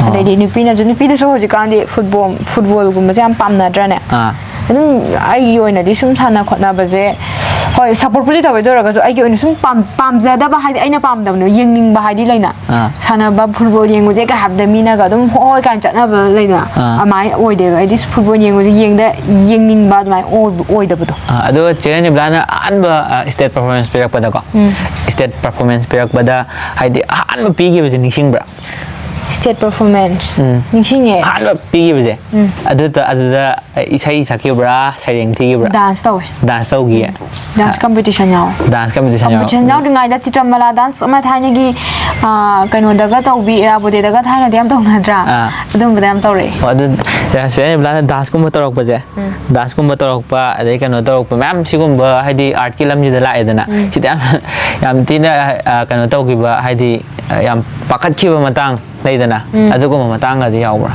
ꯑꯗꯩꯗꯤ ꯅꯨꯄꯤꯅꯁꯨ, ꯅꯨꯄꯤꯗꯁꯨ ꯍꯧꯖꯤꯛꯀꯥꯟꯗꯤ ꯐꯨꯠꯕꯣꯜ, ꯐꯨꯠꯕꯣꯜꯒꯨꯝꯕꯁꯦ ꯌꯥꯝ ꯄꯥꯝꯅꯗ꯭ꯔꯅꯦ? ꯑꯥ꯫ ꯑꯗꯨꯝ ꯑꯩꯒꯤ ꯑꯣꯏꯅꯗꯤ ꯁꯨꯝ ꯁꯥꯟꯅ ꯈꯣꯠꯅꯕꯁꯦ, ꯍꯣꯏ, ꯁꯞꯄꯣꯔꯠꯄꯨꯗꯤ ꯇꯧꯋꯦ, ꯑꯗꯨ ꯑꯣꯏꯔꯒꯁꯨ ꯑꯩꯒꯤ ꯑꯣꯏꯅ ꯁꯨꯝ ꯄꯥꯝ-, ꯄꯥꯝꯖꯗꯕ ꯍꯥꯏꯗꯤ, ꯑꯩꯅ ꯄꯥꯝꯗꯕꯅꯦ, ꯌꯦꯡꯅꯤꯡꯕ ꯍꯥꯏꯗꯤ ꯂꯩꯅ꯫ ꯑꯥ꯫ ꯁꯥꯟꯅꯕ, ꯐꯨꯠꯕꯣꯜ ꯌꯦꯡꯉꯨꯁꯦ ꯀꯥꯏ ꯍꯥꯏꯕꯗ ꯃꯤꯅꯒ ꯑꯗꯨꯝ ꯍꯣꯏ ꯍꯣꯏ ꯀꯥꯏꯅ ꯆꯠꯅꯕ ꯂꯩꯗꯅ, ꯑꯥ꯫ ꯑꯗꯨꯃꯥꯏꯅ ꯑꯣꯏꯗꯦꯕ꯫ ꯑꯩꯗꯤ ꯐꯨꯠꯕꯣꯜ ꯌꯦꯡꯉꯨꯁꯦ ꯌꯦꯡꯗ-, ꯌꯦꯡꯅꯤꯡꯕ ꯑꯗꯨꯃꯥꯏꯅ ꯑꯣꯏꯕ-, ꯑꯣꯏꯗꯕꯗꯣ꯫ ꯑꯥ, ꯑꯗꯨꯒ ꯆꯦꯔꯦꯟ ꯅꯤꯕ꯭ꯂꯥꯅ ꯑꯍꯥꯟꯕ, ꯑ, ꯁ꯭ꯇꯦꯠ ꯄꯔꯐꯣꯔꯃꯦꯟꯁ ꯄꯤꯔꯛꯄꯗꯀꯣ, ꯎꯝ꯫ ꯁ꯭ꯇꯦꯠ ꯄꯔꯐꯣꯔꯃꯦꯟꯁ ꯄꯤꯔꯛꯄꯗ, ꯍꯥꯏꯗꯤ, ꯑꯍꯥꯟꯕ ꯄꯤꯈꯤꯕꯁꯦ ꯅꯤꯡꯁꯤꯡꯕ꯭ꯔꯥ? State performance. ꯎꯝ꯫ ꯅꯤꯡꯁꯤꯡꯉꯦ꯫ ꯑꯍꯥꯟꯕ ꯄꯤꯈꯤꯕꯁꯦ꯫ ꯑꯗꯨꯗ, ꯑꯗꯨꯗ ꯏꯁꯩ ꯁꯛꯈꯤꯕ꯭ꯔꯥ, ꯁꯩꯔꯦꯡ ꯊꯤꯈꯤꯕ꯭ꯔꯥ? ꯗꯥꯟꯁ ꯇꯧꯋꯦ꯫ ꯗꯥꯟꯁ ꯇꯧꯈꯤꯌꯦ꯫ ꯗꯥꯟꯁ ꯀꯝꯄꯤꯇꯤꯁꯟ ꯌꯥꯎꯋꯦ꯫ ꯗꯥꯟꯁ ꯀꯝꯄꯤꯇꯤꯁꯟ ꯌꯥꯎꯋꯦ꯫ ꯀꯝꯄꯤꯇꯤꯁꯟ ꯌꯥꯎꯗ꯭ꯔꯤꯉꯩꯗ ꯆꯤꯇ꯭ꯔꯃꯂꯥ ꯗꯥꯟꯁ ꯑꯃ ꯊꯥꯏꯅꯒꯤ, ꯑ, ꯀꯩꯅꯣꯗꯒ ꯇꯧꯕꯤ, ꯏꯔꯥꯕꯣꯠ ꯗꯦꯗꯒ ꯊꯥꯏꯅꯗꯤ ꯌꯥꯝ ꯇꯧꯅꯗ꯭ꯔꯥ? ꯑꯥ꯫ ꯑꯗꯨꯝꯕꯗ ꯌꯥꯝ ꯇꯧꯔꯛꯑꯦ꯫ ꯑꯣ, ꯑꯗꯨ ꯆꯦꯔꯦꯟ ꯅꯤꯕ꯭ꯂꯥꯅ ꯗꯥꯟꯁꯀꯨꯝꯕ ꯇꯧꯔꯛꯄꯁꯦ, ꯗꯥꯟꯁꯀꯨꯝꯕ ꯇꯧꯔꯛꯄ, ꯑꯗꯩ ꯀꯩꯅꯣ ꯇꯧꯔꯛꯄ ꯃꯌꯥꯝ, ꯁꯤꯒꯨꯝꯕ, ꯍꯥꯏꯗꯤ, ꯑꯥꯔꯠꯀꯤ ꯂꯝꯁꯤꯗ ꯂꯥꯛꯑꯦꯗꯅ, ꯁꯤꯗ ꯌꯥꯝ, ꯌꯥꯝ ꯊꯤꯅ, ꯑ, ꯀꯩꯅꯣ ꯇꯧꯈꯤꯕ, ꯍꯥꯏꯗꯤ, ꯑ, ꯌꯥꯝ ꯄꯥꯈꯠꯈꯤꯕ ꯃꯇꯥꯡ ꯂꯩꯗꯅ, ꯑꯗꯨꯒꯨꯝꯕ ꯃꯇꯥꯡꯒꯗꯤ ꯌꯥꯎꯕ꯭ꯔꯥ?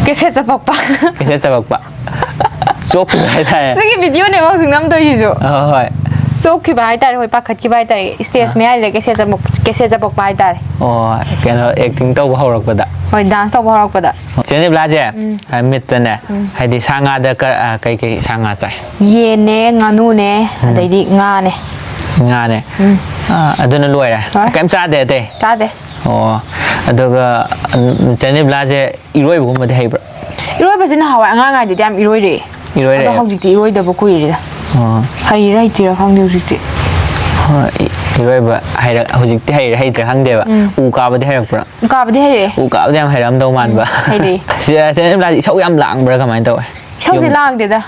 ꯀꯦꯁꯦꯠ ꯆꯄꯛꯄ꯫ ꯀꯦꯁꯦꯠ ꯆꯄꯛꯄ꯫ ꯆꯣꯞꯈꯤꯕ ꯍꯥꯏꯇꯥꯔꯦ꯫ ꯁꯤꯒꯤ ꯚꯤꯗꯤꯑꯣꯅꯦꯕ ꯍꯧꯖꯤꯛ ꯅꯝꯗꯣꯏꯁꯤꯁꯨ꯫ ꯑ, ꯍꯣꯏ꯫ ꯆꯣꯞꯈꯤꯕ ꯍꯥꯏꯇꯥꯔꯦ, ꯍꯣꯏ, ꯄꯥꯈꯠꯈꯤꯕ ꯍꯥꯏꯇꯥꯔꯦ꯫ ꯁ꯭ꯇꯦꯖ ꯃꯌꯥꯏꯗ ꯀꯦꯁꯦꯠ ꯆꯄꯛ-, ꯀꯦꯁꯦꯠ ꯆꯄꯛꯄ ꯍꯥꯏꯇꯥꯔꯦ꯫ ꯑꯣ, ꯀꯩꯅꯣ, ꯑꯦꯛꯇꯤꯡ ꯇꯧꯕ ꯍꯧꯔꯛꯄꯗ꯫ ꯍꯣꯏ, ꯗꯥꯟꯁ ꯇꯧꯕ ꯍꯧꯔꯛꯄꯗ꯫ ꯆꯦꯔꯦꯟ ꯅꯤꯕ꯭ꯂꯥꯁꯦ, ꯑ, ꯃꯤꯠꯇꯅꯦ, ꯍꯥꯏꯗꯤ, ꯁꯥ ꯉꯥꯗ ꯀ-, ꯑ, ꯀꯩꯀꯩ ꯁꯥ ꯉꯥ ꯆꯥꯏ? ꯌꯦꯟꯅꯦ, ꯉꯥꯅꯨꯅꯦ, ꯑꯗꯩꯗꯤ ꯉꯥꯅꯦ꯫ ꯉꯥꯅꯦ꯫ ꯑ, ꯑꯗꯨꯅ ꯂꯣꯏꯔꯦ? ꯂꯣꯏꯔꯦ꯫ ꯀꯩꯝ ꯆꯥꯗꯦ ꯑꯇꯩ? ꯆꯥꯗꯦ꯫ ꯑꯣ, ꯑꯗꯨꯒ, ꯎꯝ, ꯆꯦꯔꯦꯟ ꯅꯤꯕ꯭ꯂꯥꯁꯦ ꯏꯔꯣꯏꯕꯒꯨꯝꯕꯗꯤ ꯍꯩꯕ꯭ꯔꯥ? ꯏꯔꯣꯏꯕꯁꯦ ꯅꯍꯥꯟꯋꯥꯏ ꯑꯉꯥꯡ ꯑꯣꯏꯔꯤꯉꯩꯗꯗꯤ ꯌꯥꯝ ꯏꯔꯣꯏꯔꯛꯑꯦ꯫ ꯏꯔꯣꯏꯔꯛꯑꯦ? ꯑꯗꯣ ꯍꯧꯖꯤꯛꯇꯤ ꯏꯔꯣꯏꯗꯕ ꯀꯨꯏꯔꯦꯗ꯫ ꯑꯣ꯫ ꯍꯩꯔꯤꯔꯥ ꯍꯩꯇ꯭ꯔꯤꯔꯥ ꯈꯪꯗꯦ ꯍꯧꯖꯤꯛꯇꯤ꯫ ꯏꯔꯣꯏꯕ ꯍꯩꯔꯛ ꯍꯧꯖꯤꯛꯇꯤ ꯍꯩꯔꯦ ꯍꯩꯇ꯭ꯔꯦ ꯈꯪꯗꯦꯕ꯫ ꯎꯝ꯫ ꯎ ꯀꯥꯕꯗꯤ ꯍꯩꯔꯛꯄ꯭ꯔꯥ? ꯎ ꯀꯥꯕꯗꯤ ꯍꯩꯔꯛꯑꯦ꯫ ꯎ ꯀꯥꯕꯗꯤ ꯌꯥꯝ ꯍꯩꯔꯛꯑꯝꯗꯧ ꯃꯥꯟꯕ꯫ ꯎꯝ, ꯍꯩꯔꯛꯑꯦ꯫ ꯆꯦ- ꯆꯦ ꯅꯦꯕ꯭ꯂꯥꯗꯤ ꯏꯁꯧ ꯌꯥꯝ ꯂꯥꯡꯕ꯭ꯔꯥ ꯀꯃꯥꯏꯅ ꯇꯧꯋꯦ? ꯏꯁꯧꯁꯦ ꯌꯨꯝ- ꯂꯥꯡꯗꯦꯗ꯫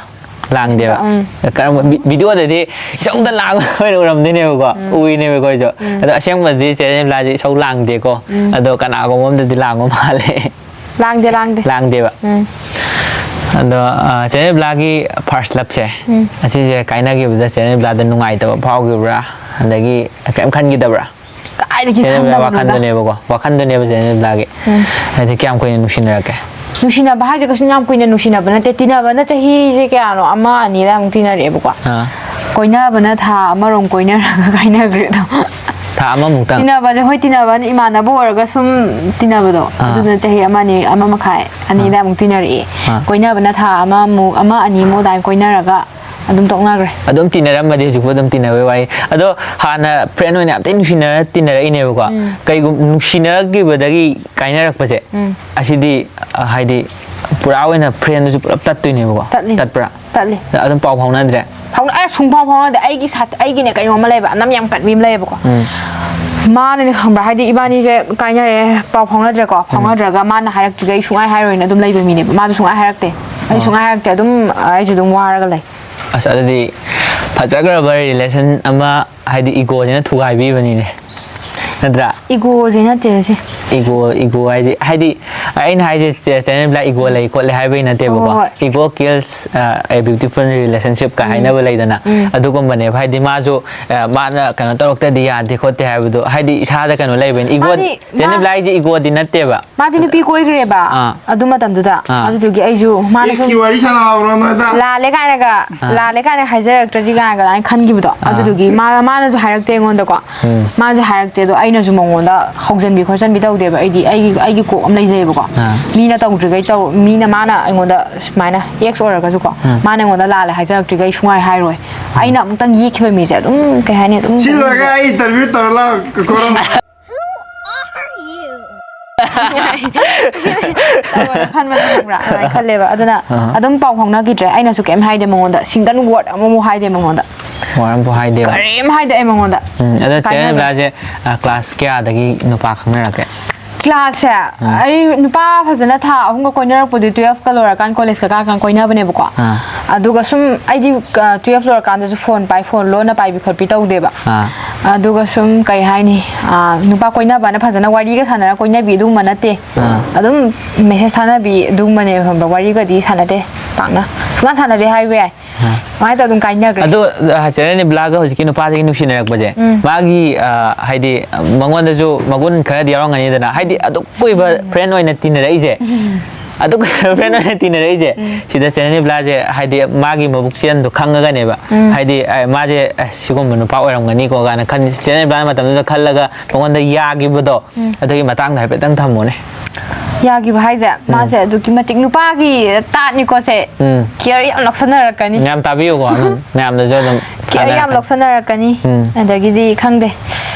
ꯂꯥꯡꯗꯦꯕ꯫ ꯎꯝ꯫ ꯀꯔꯝꯕ ꯚꯤ- ꯚꯤꯗꯤꯑꯣꯗꯗꯤ ꯏꯁꯧꯗ ꯂꯥꯡꯕ ꯑꯣꯏꯅ ꯎꯔꯝꯗꯣꯏꯅꯦꯕꯀꯣ꯫ ꯎꯝ꯫ ꯎꯏꯅꯦꯕ ꯑꯩꯈꯣꯏꯁꯨ꯫ ꯎꯝ꯫ ꯑꯗꯣ ꯑꯁꯦꯡꯕꯗꯤ ꯆꯦ ꯅꯦꯕ꯭ꯂꯥꯁꯦ ꯏꯁꯧ ꯂꯥꯡꯗꯦꯀꯣ꯫ ꯎꯝ꯫ ꯑꯗꯣ ꯀꯅꯥꯒꯨꯝꯕ ꯑꯝꯗꯗꯤ ꯂꯥꯡꯕ ꯃꯥꯜꯂꯦ꯫ ꯂꯥꯡꯗꯦ, ꯂꯥꯡꯗꯦ꯫ ꯂꯥꯡꯗꯦꯕ꯫ ꯎꯝ꯫ ꯑꯗꯣ ꯑ, ꯆꯦ ꯅꯦꯕ꯭ꯂꯥꯒꯤ ꯐꯥꯔꯁ ꯂꯞꯁꯦ꯫ ꯎꯝ꯫ ꯑꯁꯤꯁꯦ ꯀꯥꯏꯅꯈꯤꯕꯗ ꯆꯦ ꯅꯦꯕ꯭ꯂꯥꯗ ꯅꯨꯡꯉꯥꯏꯇꯕ ꯐꯥꯎꯈꯤꯕ꯭ꯔꯥ? ꯑꯗꯒꯤ ꯀꯩꯝ ꯈꯟꯈꯤꯗꯕ꯭ꯔꯥ? ꯀꯥꯏꯗꯒꯤ ꯆꯦ ꯅꯦꯕ꯭ꯂꯥ ꯈꯟꯗꯕꯅꯣꯗ꯫ ꯋꯥꯈꯟꯗꯨꯅꯦꯕꯀꯣ꯫ ꯋꯥꯈꯟꯗꯨꯅꯦꯕ ꯆꯦ ꯅꯦꯕ꯭ꯂꯥꯒꯤ꯫ ꯎꯝ꯫ ꯍꯥꯏꯗꯤ ꯀꯌꯥꯝ ꯀꯨꯏꯅ ꯅꯨꯡꯁꯤꯅꯔꯛꯀꯦ? ꯅꯨꯡꯁꯤꯅꯕ ꯍꯥꯏꯁꯦ ꯀꯩꯁꯨꯝ ꯌꯥꯝ ꯀꯨꯏꯅ ꯅꯨꯡꯁꯤꯅꯕ ꯅꯠꯇꯦ꯫ ꯇꯤꯟꯅꯕꯅ ꯆꯍꯤꯁꯦ ꯀꯌꯥꯅꯣ? ꯑꯃ, ꯑꯅꯤ ꯑꯗꯥꯏꯃꯨꯛ ꯇꯤꯟꯅꯔꯛꯑꯦꯕꯀꯣ꯫ ꯑꯥ꯫ ꯀꯣꯏꯅꯕꯅ ꯊꯥ ꯑꯃꯔꯣꯝ ꯀꯣꯏꯅꯔꯒ ꯀꯥꯏꯅꯈ꯭ꯔꯦ ꯑꯗꯨꯝ꯫ ꯊꯥ ꯑꯃꯃꯨꯛꯇꯪ? ꯇꯤꯟꯅꯕꯁꯦ, ꯍꯣꯏ, ꯇꯤꯟꯅꯕꯅ ꯏꯃꯥꯟꯅꯕ ꯑꯣꯏꯔꯒ ꯁꯨꯝ ꯇꯤꯟꯅꯕꯗꯣ꯫ ꯑꯥ꯫ ꯑꯗꯨꯗꯨꯅ ꯆꯍꯤ ꯑꯃ, ꯑꯅꯤ, ꯑꯃ ꯃꯈꯥꯏ, ꯑꯅꯤ ꯑꯥ꯫ ꯑꯗꯥꯏꯃꯨꯛ ꯇꯤꯟꯅꯔꯛꯑꯦ꯫ ꯑꯥ꯫ ꯀꯣꯏꯅꯕꯅ ꯊꯥ ꯑꯃꯃꯨꯛ, ꯑꯃ, ꯑꯅꯤꯃꯨꯛ ꯑꯗꯥꯏ ꯀꯣꯏꯅꯔꯒ ꯑꯗꯨꯝ ꯇꯣꯛꯅꯈ꯭ꯔꯦ꯫ ꯑꯗꯨꯝ ꯇꯤꯟꯅꯔꯝꯃꯗꯤ ꯍꯧꯖꯤꯛꯄꯨ ꯑꯗꯨꯝ ꯇꯤꯟꯅꯕꯩ ꯋꯥꯔꯤ꯫ ꯑꯗꯣ ꯍꯥꯟꯅ ꯐ꯭ꯔꯦꯟ ꯑꯣꯏꯅ ꯌꯥꯝ ꯊꯤꯅ ꯅꯨꯡꯁꯤꯅ ꯇꯤꯟꯅꯔꯛꯏꯅꯦꯕꯀꯣ꯫ ꯎꯝ꯫ ꯀꯩꯒꯨꯝ-, ꯅꯨꯡꯁꯤꯅꯈꯤꯕꯗꯒꯤ ꯀꯥꯏꯅꯔꯛꯄꯁꯦ, ꯎꯝ꯫ ꯑꯁꯤꯗꯤ, ꯑ, ꯍꯥꯏꯗꯤ ꯄꯨꯔꯥ ꯑꯣꯏꯅ ꯐ꯭ꯔꯦꯟꯗꯨꯁꯨ ꯄꯨꯂꯞ ꯇꯠꯇꯣꯏꯅꯦꯕꯀꯣ꯫ ꯇꯠꯂꯤ꯫ ꯇꯠꯄ꯭ꯔꯥ? ꯇꯠꯂꯤ꯫ ꯑꯗꯨꯝ ꯄꯥꯎ ꯐꯥꯎꯅꯗ꯭ꯔꯦ? ꯐꯥꯎꯅ-, ꯑꯦ, ꯁꯨꯡꯐꯥꯎ ꯐꯥꯎꯅꯗꯦ꯫ ꯑꯩꯒꯤ ꯁꯥꯠ-, ꯑꯩꯒꯤꯅꯦ ꯀꯩꯅꯣꯝꯃ ꯂꯩꯕ, ꯑꯅꯝ ꯌꯥꯝ ꯀꯟꯕꯤ ꯑꯃ ꯂꯩꯌꯦꯕꯀꯣ꯫ ꯎꯝ꯫ ꯃꯥꯅꯅꯦ ꯈꯪꯕ꯭ꯔꯥ, ꯍꯥꯏꯗꯤ ꯏꯕꯥꯅꯤꯁꯦ ꯀꯥꯏꯅꯔꯦ, ꯄꯥꯎ ꯐꯥꯎꯅꯗ꯭ꯔꯦꯀꯣ꯫ ꯎꯝ꯫ ꯐꯥꯎꯅꯗ꯭ꯔꯒ ꯃꯥꯅ ꯍꯥꯏꯔꯛꯇ꯭ꯔꯤꯈꯩ ꯁꯨꯡꯍꯥꯏ ꯍꯥꯏꯔꯣꯏꯅ ꯑꯗꯨꯝ ꯂꯩꯕ ꯃꯤꯅꯦꯕ꯫ ꯃꯥꯁꯨ ꯁꯨꯡꯍꯥꯏ ꯍꯥꯏꯔꯛꯇꯦ꯫ ꯑꯩꯁꯨ ꯑꯥ꯫ ꯁꯨꯡꯍꯥꯏ ꯍꯥꯏꯔꯛꯇꯦ꯫ ꯑꯗꯨꯝ ꯑꯩꯁꯨ ꯑꯗꯨꯝ ꯋꯥꯔꯒ ꯂꯩ꯫ ꯑꯁ, ꯑꯗꯨꯗꯤ ꯐꯖꯈ꯭ꯔꯕ ꯔꯤꯂꯦꯁꯟ ꯑꯃ, ꯍꯥꯏꯗꯤ ꯏꯒꯣꯁꯤꯅ ꯊꯨꯒꯥꯏꯕꯤꯕꯅꯤꯅꯦ, ꯅꯠꯇ꯭ꯔꯥ? ꯏꯒꯣꯁꯦ ꯅꯠꯇꯦ ꯁꯤ꯫ ꯏꯒꯣ, ꯏꯒꯣ ꯍꯥꯏꯗꯤ, ꯍꯥꯏꯗꯤ ꯑꯩꯅ ꯍꯥꯏꯁꯦ ꯆꯦ-, ꯆꯦ ꯅꯦꯕ꯭ꯂꯥ ꯏꯒꯣ ꯂꯩ ꯈꯣꯠꯂꯦ ꯍꯥꯏꯕꯒꯤ ꯅꯠꯇꯦꯕꯀꯣ꯫ ꯍꯣꯏ, ꯍꯣꯏ꯫ Ego kills, uh, a beautiful relationship ꯀ ꯎꯝ꯫ ꯍꯥꯏꯅꯕ ꯂꯩꯗꯅ, ꯎꯝ꯫ ꯑꯗꯨꯒꯨꯝꯕꯅꯦꯕ꯫ ꯍꯥꯏꯗꯤ ꯃꯥꯁꯨ, ꯑ, ꯃꯥꯅ ꯀꯩꯅꯣ ꯇꯧꯔꯛꯇ꯭ꯔꯗꯤ ꯌꯥꯗꯦ ꯈꯣꯠꯇꯦ ꯍꯥꯏꯕꯗꯣ, ꯍꯥꯏꯗꯤ ꯏꯁꯥꯗ ꯀꯩꯅꯣ ꯂꯩꯕꯅꯤ꯫ ꯏꯒꯣ, ꯃꯥꯗꯤ ꯆꯦ ꯃꯥ ꯅꯦꯕ꯭ꯂꯥ ꯍꯥꯏꯗꯤ ꯏꯒꯣꯗꯤ ꯅꯠꯇꯦꯕ꯫ ꯃꯥꯗꯤ ꯅꯨꯄꯤ ꯀꯣꯏꯈ꯭ꯔꯦꯕ ꯑꯥ꯫ ꯑꯗꯨ ꯃꯇꯝꯗꯨꯗ꯫ ꯑꯥ꯫ ꯑꯗꯨꯗꯨꯒꯤ ꯑꯩꯁꯨ ꯃꯥꯅ ꯁꯨꯝ ꯏꯁꯀꯤ ꯋꯥꯔꯤ ꯁꯥꯟꯅꯍꯧꯔꯣ ꯅꯣꯏꯗ꯫ ꯂꯥꯜꯂꯦ ꯀꯥꯏꯅꯒ, ꯑꯥ꯫ ꯂꯥꯜꯂꯦ ꯀꯥꯏꯅ ꯍꯥꯏꯖꯔꯛꯇ꯭ꯔꯗꯤ ꯀꯥꯏꯅꯒ ꯑꯗꯨꯃꯥꯏꯅ ꯈꯟꯈꯤꯕꯗꯣ꯫ ꯑꯥ꯫ ꯑꯗꯨꯗꯨꯒꯤ ꯃꯥ-, ꯃꯥꯅꯁꯨ ꯍꯥꯏꯔꯛꯇꯦ ꯑꯩꯉꯣꯟꯗꯀꯣ꯫ ꯎꯝ꯫ ꯃꯥꯁꯨ ꯍꯥꯏꯔꯛꯇꯦ, ꯑꯗꯣ ꯑꯩꯅꯁꯨ ꯃꯉꯣꯟꯗ ꯍꯧꯖꯟꯕꯤ ꯈꯣꯠꯆꯟꯕꯤ ꯇꯧꯗꯦꯕ꯫ ꯑꯩꯗꯤ ꯑꯩꯒꯤ, ꯑꯩꯒꯤ ꯀꯣꯛ ꯑꯃ ꯂꯩꯖꯩꯕꯀꯣ꯫ ꯑꯥ꯫ ꯃꯤꯅ ꯇꯧꯗ꯭ꯔꯤꯈꯩ ꯇꯧ-, ꯃꯤꯅ, ꯃꯥꯅ ꯑꯩꯉꯣꯟꯗ ꯁꯨꯃꯥꯏꯅ ꯑꯦꯛꯁ ꯑꯣꯏꯔꯒꯁꯨꯀꯣ, ꯑꯥ꯫ ꯃꯥꯅ ꯑꯩꯉꯣꯟꯗ ꯂꯥꯜꯂꯦ ꯍꯥꯏꯖꯔꯛꯇ꯭ꯔꯤꯈꯩ ꯁꯨꯡꯍꯥꯏ ꯍꯥꯏꯔꯣꯏ꯫ ꯑꯥ꯫ ꯑꯩꯅ ꯑꯃꯨꯛꯇꯪ ꯌꯦꯠꯈꯤꯕ ꯃꯤꯁꯦ ꯑꯗꯨꯝ, ꯀꯩ ꯍꯥꯏꯅꯤ, ꯑꯗꯨꯝ ꯁꯤ ꯂꯣꯏꯔꯒ ꯑꯩ ꯏꯟꯇꯔꯚꯤꯌꯨ ꯇꯧꯔ ꯂꯥꯛꯑꯣ꯫ Who are you? ꯇꯧꯔꯒ ꯈꯟꯕꯗꯣ ꯈꯪꯕ꯭ꯔꯥ? ꯑꯗꯨꯃꯥꯏꯅ ꯈꯜꯂꯦꯕ꯫ ꯑꯗꯨꯅ ꯑꯥ꯫ ꯑꯗꯨꯝ ꯄꯥꯎ ꯐꯥꯎꯅꯈꯤꯗ꯭ꯔꯦ꯫ ꯑꯩꯅꯁꯨ ꯀꯩꯝ ꯍꯥꯏꯗꯦ ꯃꯉꯣꯟꯗ, ꯁꯤꯡꯒꯜ ꯋꯥꯔꯗ ꯑꯃꯃꯨꯛ ꯍꯥꯏꯗꯦ ꯃꯉꯣꯟꯗ꯫ ꯋꯥꯔꯝꯕ ꯍꯥꯏꯗꯦꯕ꯫ ꯀꯔꯤꯝ ꯍꯥꯏꯗꯦ ꯑꯩ ꯃꯉꯣꯟꯗ꯫ ꯎꯝ, ꯑꯗꯣ ꯆꯦ ꯀꯥꯏꯅꯕ꯫ ꯔꯦꯅꯨꯕ꯭ꯂꯥꯁꯦ, ꯑ, ꯀ꯭ꯂꯥꯁ ꯀꯌꯥꯗꯒꯤ ꯅꯨꯄꯥ ꯈꯪꯅꯔꯛꯀꯦ? ꯀ꯭ꯂꯥꯁꯁꯦ ꯑꯩ ꯅꯨꯄꯥ ꯐꯖꯅ ꯊꯥ ꯑꯍꯨꯝꯒ ꯀꯣꯏꯅꯔꯛꯄꯗꯤ ꯇꯨꯌꯦꯜꯐꯀ ꯂꯣꯏꯔꯀꯥꯟ ꯀꯣꯂꯦꯖꯀ ꯀꯥꯔꯀꯥꯟ ꯀꯣꯏꯅꯕꯅꯦꯕꯀꯣ꯫ ꯑꯥ꯫ ꯑꯗꯨꯒ ꯁꯨꯝ ꯑꯩꯗꯤ ꯇꯨꯌꯦꯜꯐ ꯂꯣꯏꯔꯀꯥꯟꯗꯁꯨ ꯐꯣꯟ ꯄꯥꯏ, ꯐꯣꯟ ꯂꯣꯟꯅ ꯄꯥꯏꯕꯤ ꯈꯣꯠꯄꯤ ꯇꯧꯗꯦꯕ꯫ ꯑꯥ꯫ ꯑꯗꯨꯒ ꯁꯨꯝ ꯀꯩ ꯍꯥꯏꯅꯤ, ꯑ, ꯅꯨꯄꯥ ꯀꯣꯏꯅꯕꯅ ꯐꯖꯅ ꯋꯥꯔꯤꯒ ꯁꯥꯟꯅꯔ ꯀꯣꯏꯅꯕꯤ ꯑꯗꯨꯒꯨꯝꯕ ꯅꯠꯇꯦ꯫ ꯑꯥ꯫ ꯑꯗꯨꯝ ꯃꯦꯁꯦꯖ ꯊꯥꯅꯕꯤ ꯑꯗꯨꯒꯨꯝꯕꯅꯦꯕ, ꯈꯪꯕ꯭ꯔꯥ? ꯋꯥꯔꯤꯒꯗꯤ ꯁꯥꯟꯅꯗꯦ ꯄꯥꯛꯅ꯫ ꯁꯨꯡꯁꯥꯟ ꯁꯥꯟꯅꯗꯦ ꯍꯥꯏꯕ ꯌꯥꯏ꯫ ꯑꯥ꯫ ꯁꯨꯃꯥꯏꯅ ꯇꯧꯔ ꯑꯗꯨꯝ ꯀꯥꯏꯅꯈ꯭ꯔꯦ꯫ ꯑꯗꯣ, ꯑ, ꯆꯦ ꯔꯦꯅꯨꯕ꯭ꯂꯥꯒ ꯍꯧꯖꯤꯛꯀꯤ ꯅꯨꯄꯥꯁꯤꯒꯤ ꯅꯨꯡꯁꯤꯅꯔꯛꯄꯁꯦ, ꯎꯝ꯫ ꯃꯥꯒꯤ, ꯑ, ꯍꯥꯏꯗꯤ, ꯃꯉꯣꯟꯗꯁꯨ ꯃꯒꯨꯟ ꯈꯔꯗꯤ ꯌꯥꯎꯔꯝꯒꯅꯤꯗꯅ, ꯍꯥꯏꯗꯤ ꯑꯗꯨꯛ ꯀꯨꯏꯕ ꯐ꯭ꯔꯦꯟ ꯑꯣꯏꯅ ꯇꯤꯟꯅꯔꯛꯏꯁꯦ, ꯑꯗꯨꯛ ꯀꯨꯏꯕ ꯐ꯭ꯔꯦꯟ ꯑꯣꯏꯅ ꯇꯤꯟꯅꯔꯛꯏꯁꯦ, ꯁꯤꯗ ꯆꯦ ꯔꯦꯅꯨꯕ꯭ꯂꯥꯁꯦ, ꯍꯥꯏꯗꯤ ꯃꯥꯒꯤ ꯃꯕꯨꯛ ꯆꯦꯟꯗꯣ ꯈꯪꯉꯒꯅꯦꯕ, ꯎꯝ꯫ ꯍꯥꯏꯗꯤ, ꯑ, ꯃꯥꯁꯦ, ꯑ, ꯁꯤꯒꯨꯝꯕ ꯅꯨꯄꯥ ꯑꯣꯏꯔꯝꯒꯅꯤꯀꯣ ꯀꯥꯏꯅ ꯈꯟ-, ꯆꯦ ꯔꯦꯅꯨꯕ꯭ꯂꯥꯅ ꯃꯇꯝꯗꯨꯗ ꯈꯜꯂꯒ ꯃꯉꯣꯟꯗ ꯌꯥꯈꯤꯕꯗꯣ, ꯑꯗꯨꯒꯤ ꯃꯇꯥꯡꯗ ꯍꯥꯏꯐꯦꯠꯇꯪ ꯊꯝꯃꯣꯅꯦ꯫ ꯌꯥꯈꯤꯕ ꯍꯥꯏꯁꯦ, ꯃꯥꯁꯦ ꯑꯗꯨꯛꯀꯤ ꯃꯇꯤꯛ ꯅꯨꯄꯥꯒꯤ ꯇꯥꯠꯅꯤꯀꯣ ꯁꯦ꯫ ꯎꯝ꯫ ꯀꯤꯌꯔ ꯌꯥꯝ ꯂꯧꯁꯟꯅꯔꯛꯀꯅꯤ꯫ ꯌꯥꯝ ꯇꯥꯕꯤꯌꯨꯀꯣ, ꯑꯗꯨꯝ ꯃꯌꯥꯝꯗꯁꯨ ꯑꯗꯨꯝ ꯀꯤꯌꯔ ꯌꯥꯝ ꯀꯥꯟꯅꯔꯛꯀꯅꯤ꯫ ꯂꯧꯁꯟꯅꯔꯛꯀꯅꯤ꯫ ꯎꯝ꯫ ꯑꯗꯒꯤꯗꯤ ꯈꯪꯗꯦ,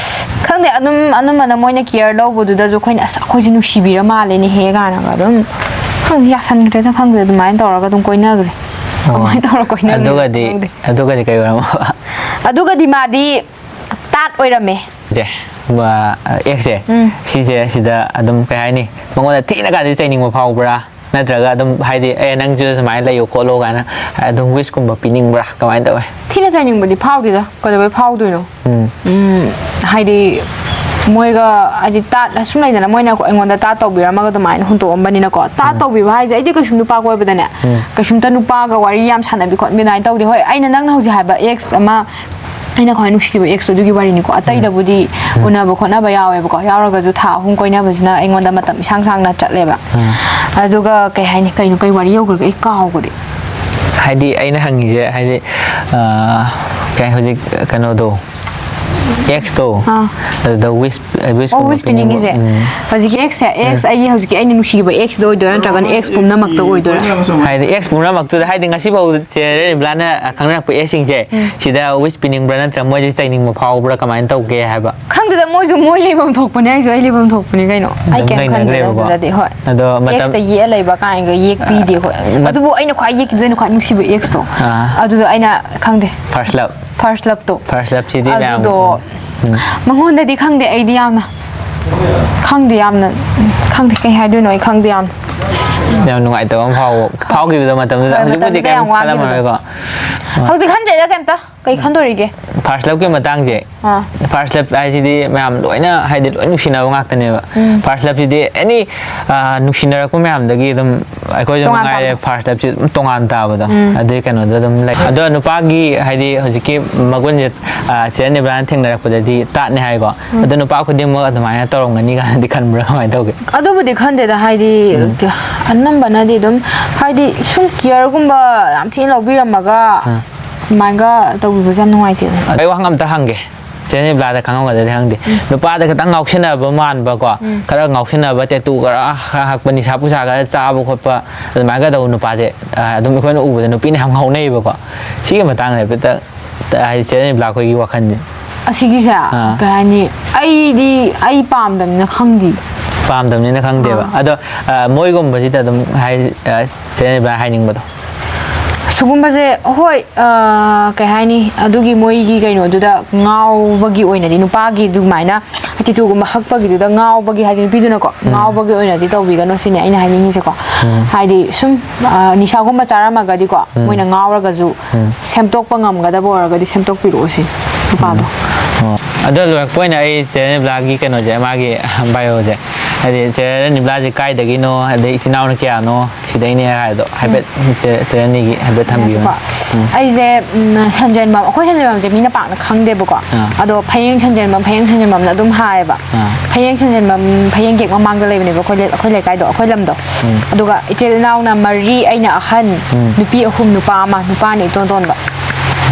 ꯈꯪꯗꯦ, ꯑꯗꯨꯝ ꯑꯅꯝꯕꯅ ꯃꯣꯏꯅ ꯀꯤꯌꯔ ꯂꯧꯕꯗꯨꯗꯁꯨ ꯑꯩꯈꯣꯏꯅ "ꯑꯁ, ꯑꯩꯈꯣꯏꯁꯦ ꯅꯨꯡꯁꯤꯕꯤꯔ ꯃꯥꯜꯂꯦꯅꯦꯍꯦ" ꯀꯥꯏꯅꯒ ꯑꯗꯨꯝ, ꯈꯪꯗꯦ, ꯌꯥꯁꯟꯈ꯭ꯔꯦꯗ, ꯈꯪꯗꯦ, ꯑꯗꯨꯃꯥꯏꯅ ꯇꯧꯔꯒ ꯑꯗꯨꯝ ꯀꯣꯏꯅꯈ꯭ꯔꯦ꯫ ꯑꯣ꯫ ꯀꯃꯥꯏꯅ ꯇꯧꯔ ꯀꯣꯏꯅꯈ꯭ꯔꯤꯅꯣ ꯑꯗꯨꯒꯗꯤ, ꯈꯪꯗꯦ꯫ ꯑꯗꯨꯒꯗꯤ ꯀꯩ ꯑꯣꯏꯔꯝꯃꯕ? ꯑꯗꯨꯒꯗꯤ ꯃꯥꯗꯤ ꯇꯥꯠ ꯑꯣꯏꯔꯝꯃꯦ꯫ ꯁꯦ, ꯑꯦꯛꯁꯁꯦ, ꯎꯝ꯫ ꯁꯤꯁꯦ ꯁꯤꯗ ꯑꯗꯨꯝ ꯀꯩ ꯍꯥꯏꯅꯤ, ꯃꯉꯣꯟꯗ ꯊꯤꯅ ꯀꯥꯟꯗꯤ ꯆꯩꯅꯤꯡꯕ ꯐꯥꯎꯕ꯭ꯔꯥ? ꯅꯠꯇ꯭ꯔꯒ ꯑꯗꯨꯝ ꯍꯥꯏꯗꯤ, "ꯑꯦ, ꯅꯪꯁꯨ ꯁꯨꯃꯥꯏꯅ ꯂꯩꯌꯨ ꯈꯣꯠꯂꯨ" ꯀꯥꯏꯅ ꯑꯗꯨꯝ ꯋꯤꯁꯀꯨꯝꯕ ꯄꯤꯅꯤꯡꯕ꯭ꯔꯥ? ꯀꯃꯥꯏꯅ ꯇꯧꯋꯦ? ꯊꯤꯅ ꯆꯩꯅꯤꯡꯕꯗꯤ ꯐꯥꯎꯗꯦꯗ, ꯀꯩꯗꯧꯕꯩ ꯐꯥꯎꯗꯣꯏꯅꯣ? ꯎꯝ꯫ ꯎꯝ, ꯍꯥꯏꯗꯤ ꯃꯣꯏꯒ, ꯍꯥꯏꯗꯤ ꯇꯥꯠ ꯁꯨꯝ ꯂꯩꯗꯅ, ꯃꯣꯏꯅ ꯑꯩꯉꯣꯟꯗ ꯇꯥꯠ ꯇꯧꯕꯤꯔꯝꯃꯒ ꯑꯗꯨꯃꯥꯏꯅ ꯍꯨꯟꯇꯣꯛꯑꯝꯕꯅꯤꯅꯀꯣ꯫ ꯇꯥꯠ ꯇꯧꯕꯤꯕ ꯍꯥꯏꯁꯦ ꯑꯩꯗꯤ ꯀꯩꯁꯨꯝ ꯅꯨꯄꯥ ꯀꯣꯏꯕꯗꯅꯦ, ꯎꯝ꯫ ꯀꯩꯁꯨꯝꯇ ꯅꯨꯄꯥꯒ ꯋꯥꯔꯤ ꯌꯥꯝ ꯁꯥꯟꯅꯕꯤ ꯈꯣꯠꯅꯕꯤ ꯑꯗꯨꯃꯥꯏꯅ ꯇꯧꯗꯦ꯫ ꯍꯣꯏ, ꯑꯩꯅ ꯅꯪꯅ ꯍꯧꯖꯤꯛ ꯍꯥꯏꯕ ꯑꯦꯛꯁ ꯑꯃ, ꯑꯩꯅ ꯈ꯭ꯋꯥꯏ ꯅꯨꯡꯁꯤꯈꯤꯕ ꯑꯦꯛꯁꯇꯣ, ꯑꯗꯨꯒꯤ ꯋꯥꯔꯤꯅꯤꯀꯣ꯫ ꯑꯇꯩꯗꯕꯨꯗꯤ ꯎꯅꯕ ꯈꯣꯠꯅꯕ ꯌꯥꯎꯋꯦꯕꯀꯣ꯫ ꯌꯥꯎꯔꯒꯁꯨ ꯊꯥ ꯑꯍꯨꯝ ꯀꯣꯏꯅꯕꯁꯤꯅ ꯑꯩꯉꯣꯟꯗ ꯃꯇꯝ ꯏꯁꯥꯡ ꯁꯥꯡꯅ ꯆꯠꯂꯦꯕ꯫ ꯑꯗꯨꯒ ꯀꯩ ꯍꯥꯏꯅꯤ, ꯀꯩꯅꯣ, ꯀꯩ ꯋꯥꯔꯤ ꯌꯧꯈ꯭ꯔꯒꯦ? ꯑꯩ ꯀꯥꯎꯈ꯭ꯔꯦ꯫ ꯍꯥꯏꯗꯤ ꯑꯩꯅ ꯍꯪꯉꯤꯁꯦ, ꯍꯥꯏꯗꯤ, ꯑ, ꯀꯩ, ꯍꯧꯖꯤꯛ ꯀꯩꯅꯣꯗꯣ, ꯑꯦꯛꯁꯇꯣ, ꯑꯥ꯫ ꯑꯗꯨꯗ ꯋꯤꯁ, ꯋꯤꯁ ꯑꯣ, ꯋꯤꯁ ꯄꯤꯅꯤꯡꯉꯤꯁꯦ꯫ ꯍꯧꯖꯤꯛꯀꯤ ꯑꯦꯛꯁꯁꯦ, ꯑꯦꯛꯁ, ꯑꯩꯒꯤ ꯍꯧꯖꯤꯛꯀꯤ ꯑꯩꯅ ꯅꯨꯡꯁꯤꯈꯤꯕ ꯑꯦꯛꯁꯇꯣ ꯑꯣꯏꯗꯣꯏꯔꯥ, ꯅꯠꯇ꯭ꯔꯒꯅ ꯑꯦꯛꯁ ꯄꯨꯝꯅꯃꯛꯇ ꯑꯣꯏꯗꯣꯏꯔꯥ? ꯍꯥꯏꯗꯤ ꯑꯦꯛꯁ ꯄꯨꯝꯅꯃꯛꯇꯨꯗ, ꯍꯥꯏꯗꯤ ꯉꯁꯤꯐꯥꯎ ꯆꯦ ꯔꯦꯅꯨꯕ꯭ꯂꯥꯅ ꯈꯪꯅꯔꯛꯄ ꯑꯦꯛꯁꯁꯤꯡꯁꯦ, ꯁꯤꯗ ꯋꯤꯁ ꯄꯤꯅꯤꯡꯕ꯭ꯔꯥ, ꯅꯠꯇ꯭ꯔꯒ ꯃꯣꯏꯁꯦ ꯆꯩꯅꯤꯡꯕ ꯐꯥꯎꯕ꯭ꯔꯥ, ꯀꯃꯥꯏꯅ ꯇꯧꯒꯦ ꯍꯥꯏꯕ? ꯈꯪꯗꯦꯗ, ꯃꯣꯏꯁꯨ ꯃꯣꯏ ꯂꯩꯐꯝ ꯊꯣꯛꯄꯅꯦ, ꯑꯩꯁꯨ ꯑꯩ ꯂꯩꯐꯝ ꯊꯣꯛꯄꯅꯦ ꯀꯩꯅꯣ꯫ ꯑꯩ ꯑꯗꯨꯝ ꯀꯩꯝ ꯈꯟꯗꯦꯗ ꯂꯩꯅꯈ꯭ꯔꯦꯕꯀꯣ꯫ ꯑꯗꯨꯗꯗꯤ, ꯍꯣꯏ꯫ ꯑꯗꯣ ꯃꯇꯝ ꯑꯦꯛꯁꯇ ꯌꯦꯛꯑ ꯂꯩꯕ ꯀꯥꯏꯅꯒ ꯌꯦꯛꯄꯤꯗꯦ ꯑꯩꯈꯣꯏ꯫ ꯃꯠ- ꯑꯗꯨꯕꯨ ꯑꯩꯅ ꯈ꯭ꯋꯥꯏ ꯌꯦꯛꯈꯤꯕꯗꯣ ꯑꯩꯅ ꯈ꯭ꯋꯥꯏ ꯅꯨꯡꯁꯤꯕ ꯑꯦꯛꯁꯇꯣ꯫ ꯑꯥ꯫ ꯑꯗꯨꯗꯣ ꯑꯩꯅ ꯈꯪꯗꯦ꯫ ꯐꯥꯔꯁ ꯂꯞ꯫ first love ꯇꯣ, first love ꯁꯤꯗꯤ ꯃꯌꯥꯝ ꯑꯗꯨꯗꯣ ꯎꯝ꯫ ꯃꯉꯣꯟꯗꯗꯤ ꯈꯪꯗꯦ, ꯑꯩꯗꯤ ꯌꯥꯝꯅ ꯈꯪꯗꯦ, ꯌꯥꯝꯅ ꯈꯪꯗꯦ, ꯀꯩ ꯍꯥꯏꯗꯣꯏꯅꯣ ꯑꯩ ꯈꯪꯗꯦ ꯌꯥꯝꯅ꯫ ꯌꯥꯝ ꯅꯨꯡꯉꯥꯏꯇꯕ ꯑꯃ ꯐꯥꯎꯕ ꯐꯥꯎꯈꯤꯕꯗꯣ ꯃꯇꯝꯗꯨꯗ꯫ ꯍꯣꯏ, ꯍꯧꯖꯤꯛꯄꯨꯗꯤ ꯃꯇꯝꯗꯨꯗ ꯀꯩꯝ ꯌꯥꯝ ꯋꯥꯈꯤꯕꯗꯣ꯫ ꯈꯜꯂꯝꯃꯔꯣꯏꯀꯣ꯫ ꯍꯧꯖꯤꯛ ꯈꯟꯗ꯭ꯔꯦꯗ ꯀꯩꯝꯇ꯫ ꯀꯩ ꯈꯟꯗꯣꯔꯤꯒꯦ? First love ꯀꯤ ꯃꯇꯥꯡꯁꯦ꯫ ꯑꯥ꯫ First love ꯍꯥꯏꯁꯤꯗꯤ ꯃꯌꯥꯝ ꯂꯣꯏꯅ, ꯍꯥꯏꯗꯤ, ꯂꯣꯏ ꯅꯨꯡꯁꯤꯅꯕ ꯉꯥꯛꯇꯅꯦꯕ꯫ ꯎꯝ꯫ First love ꯁꯤꯗꯤ any, ꯑꯥ, ꯅꯨꯡꯁꯤꯅꯔꯛꯄ ꯃꯌꯥꯝꯗꯒꯤ ꯑꯗꯨꯝ ꯑꯩꯈꯣꯏꯁꯨ ꯇꯣꯉꯥꯟ ꯃꯉꯥꯏꯔꯦ, ꯇꯥꯕꯗꯣ꯫ First love ꯁꯤ ꯑꯗꯨꯝ ꯇꯣꯉꯥꯟ ꯇꯥꯕꯗꯣ꯫ ꯎꯝ꯫ ꯑꯗꯨꯏ ꯀꯩꯅꯣꯗ ꯑꯗꯨꯝ ꯂꯩ꯫ ꯑꯗꯣ ꯅꯨꯄꯥꯒꯤ, ꯍꯥꯏꯗꯤ, ꯍꯧꯖꯤꯛꯀꯤ ꯃꯒꯨꯟꯁꯦ, ꯑꯥ, ꯆꯦ ꯅꯤꯕ꯭ꯂꯥꯅ ꯊꯦꯡꯅꯔꯛꯄꯗꯗꯤ ꯇꯥꯠꯅꯦ ꯍꯥꯏꯀꯣ꯫ ꯎꯝ꯫ ꯑꯗꯣ ꯅꯨꯄꯥ ꯈꯨꯗꯤꯡꯃꯛ ꯑꯗꯨꯃꯥꯏꯅ ꯇꯧꯔꯝꯒꯅꯤ ꯀꯥꯏꯅꯗꯤ ꯈꯟꯕ꯭ꯔꯥ, ꯀꯃꯥꯏꯅ ꯇꯧꯒꯦ? ꯑꯗꯨꯕꯨꯗꯤ ꯈꯟꯗꯦꯗ, ꯍꯥꯏꯗꯤ, ꯎꯝ꯫ ꯑꯅꯝꯕꯅꯗꯤ ꯑꯗꯨꯝ, ꯍꯥꯏꯗꯤ, ꯁꯨꯝ care ꯒꯨꯝꯕ ꯌꯥꯝ ꯊꯤꯅ ꯂꯧꯕꯤꯔꯝꯃꯒ, ꯑꯥ꯫ ꯑꯗꯨꯃꯥꯏꯅꯒ ꯇꯧꯕꯤꯕꯁꯦ ꯌꯥꯝ ꯅꯨꯡꯉꯥꯏꯇꯦꯗꯅ꯫ ꯑꯩ ꯋꯥꯍꯪ ꯑꯝꯇ ꯍꯪꯒꯦ꯫ ꯆꯦ ꯅꯤꯕ꯭ꯂꯥꯗ ꯈꯪꯉꯝꯒꯗ꯭ꯔꯗꯤ ꯈꯪꯗꯦ꯫ ꯎꯝ꯫ ꯅꯨꯄꯥꯗ ꯈꯤꯇꯪ ꯉꯥꯎꯁꯤꯟꯅꯕ ꯃꯥꯟꯕꯀꯣ, ꯎꯝ꯫ ꯈꯔ ꯉꯥꯎꯁꯤꯟꯅꯕ, tattoo ꯈꯔ ꯍꯛꯄ, ꯅꯤꯁꯥ ꯄꯨꯁꯥ ꯈꯔ ꯆꯥꯕ ꯈꯣꯠꯄ, ꯑꯗꯨꯃꯥꯏꯅꯒ ꯇꯧꯕ ꯅꯨꯄꯥꯁꯦ, ꯑ, ꯑꯗꯨꯝ ꯑꯩꯈꯣꯏꯅ ꯎꯕꯗ ꯅꯨꯄꯤꯅ ꯌꯥꯝ ꯉꯥꯎꯅꯩꯌꯦꯕꯀꯣ꯫ ꯁꯤꯒꯤ ꯃꯇꯥꯡꯗ ꯍꯥꯏꯐꯦꯠꯇ, ꯍꯥꯏꯗꯤ, ꯆꯦ ꯅꯤꯕ꯭ꯂꯥ ꯑꯩꯈꯣꯏꯒꯤ ꯋꯥꯈꯜꯁꯦ꯫ ꯑꯁꯤꯒꯤꯁꯦ, ꯑꯥ꯫ ꯀꯩ ꯍꯥꯏꯅꯤ, ꯑꯩꯗꯤ, ꯑꯩ ꯄꯥꯝꯗꯕꯅꯤꯅ ꯈꯪꯗꯦ꯫ ꯄꯥꯝꯗꯕꯅꯤꯅ ꯈꯪꯗꯦꯕ꯫ ꯑꯥ꯫ ꯑꯗꯣ, ꯑ, ꯃꯣꯏꯒꯨꯝꯕꯁꯤꯗ ꯑꯗꯨꯝ ꯍꯥꯏ-, ꯑ, ꯆꯦ ꯅꯤꯕ꯭ꯂꯥ ꯍꯥꯏꯅꯤꯡꯕꯗꯣ꯫ ꯁꯤꯒꯨꯝꯕꯁꯦ, ꯍꯣꯏ, ꯑ, ꯀꯩ ꯍꯥꯏꯅꯤ, ꯑꯗꯨꯒꯤ ꯃꯣꯏꯒꯤ ꯀꯩꯅꯣꯗꯨꯗ ꯉꯥꯎꯕꯒꯤ ꯑꯣꯏꯅꯗꯤ, ꯅꯨꯄꯥꯒꯤ ꯑꯗꯨꯃꯥꯏꯅ tattoo ꯒꯨꯝꯕ ꯍꯛꯄꯒꯤꯗꯨꯗ ꯉꯥꯎꯕꯒꯤ, ꯍꯥꯏꯗꯤ ꯅꯨꯄꯤꯗꯨꯅꯀꯣ, ꯎꯝ꯫ ꯉꯥꯎꯕꯒꯤ ꯑꯣꯏꯅꯗꯤ ꯇꯧꯕꯤꯒꯅꯨ ꯁꯤꯅꯦ ꯑꯩꯅ ꯍꯥꯏꯅꯤꯡꯉꯤꯁꯦꯀꯣ꯫ ꯎꯝ꯫ ꯍꯥꯏꯗꯤ ꯁꯨꯝ, ꯑ, ꯅꯤꯁꯥꯒꯨꯝꯕ ꯆꯥꯔꯝꯃꯒꯗꯤꯀꯣ, ꯎꯝ꯫ ꯃꯣꯏꯅ ꯉꯥꯎꯔꯒꯁꯨ ꯎꯝ꯫ ꯁꯦꯝꯗꯣꯛꯄ ꯉꯝꯒꯗꯕ ꯑꯣꯏꯔꯒꯗꯤ ꯁꯦꯝꯗꯣꯛꯄꯤꯔꯛꯑꯣ ꯁꯤꯅꯤ ꯅꯨꯄꯥꯗꯣ꯫ ꯎꯝ꯫ ꯑꯣ꯫ ꯑꯗꯣ ꯂꯣꯏꯔꯛꯄ ꯑꯣꯏꯅ ꯑꯩ ꯆꯦ ꯅꯤꯕ꯭ꯂꯥꯒꯤ ꯀꯩꯅꯣꯁꯦ, ꯃꯥꯒꯤ bio ꯁꯦ, ꯍꯥꯏꯗꯤ ꯆꯦ ꯅꯤꯕ꯭ꯂꯥꯁꯦ ꯀꯥꯏꯗꯒꯤꯅꯣ, ꯑꯗꯩ ꯏꯆꯤꯟ ꯏꯅꯥꯎꯅ ꯀꯌꯥꯅꯣ, ꯁꯤꯗꯩꯅꯦ ꯍꯥꯏꯗꯣ ꯍꯥꯏꯐꯦꯠ ꯎꯝ꯫ ꯆꯦ, ꯆꯦ ꯑꯅꯤꯒꯤ ꯍꯥꯏꯐꯦꯠ ꯊꯝꯕꯤꯌꯨꯅꯦ꯫ ꯉꯥꯏꯈꯣꯀꯣ꯫ ꯎꯝ꯫ ꯑꯩꯁꯦ, ꯎꯝ, ꯁꯟꯖꯦꯟꯕꯝ, ꯑꯩꯈꯣꯏ ꯁꯟꯖꯦꯟꯕꯝꯁꯦ ꯃꯤꯅ ꯄꯥꯛꯅ ꯈꯪꯗꯦꯕꯀꯣ꯫ ꯑꯥ꯫ ꯑꯗꯣ ꯐꯌꯦꯡ ꯁꯟꯖꯦꯟꯕꯝ, ꯐꯌꯦꯡ ꯁꯟꯖꯦꯟꯕꯝꯅ ꯑꯗꯨꯝ ꯍꯥꯏꯌꯦꯕ꯫ ꯑꯥ꯫ ꯐꯌꯦꯡ ꯁꯟꯖꯦꯟꯕꯝ, ꯐꯌꯦꯡ gate ꯃꯃꯥꯡꯗ ꯂꯩꯕꯅꯦꯕ ꯑꯩꯈꯣꯏ ꯂꯩ-, ꯑꯩꯈꯣꯏ ꯂꯩꯀꯥꯏꯗꯣ, ꯑꯩꯈꯣꯏ ꯂꯝꯗꯣ꯫ ꯎꯝ꯫ ꯑꯗꯨꯒ ꯏꯆꯤꯜ ꯏꯅꯥꯎꯅ ꯃꯔꯤ, ꯑꯩꯅ ꯑꯍꯟ, ꯎꯝ꯫ ꯅꯨꯄꯤ ꯑꯍꯨꯝ, ꯅꯨꯄꯥ ꯑꯃ, ꯅꯨꯄꯥꯅ ꯏꯇꯣꯟ ꯇꯣꯟꯕ꯫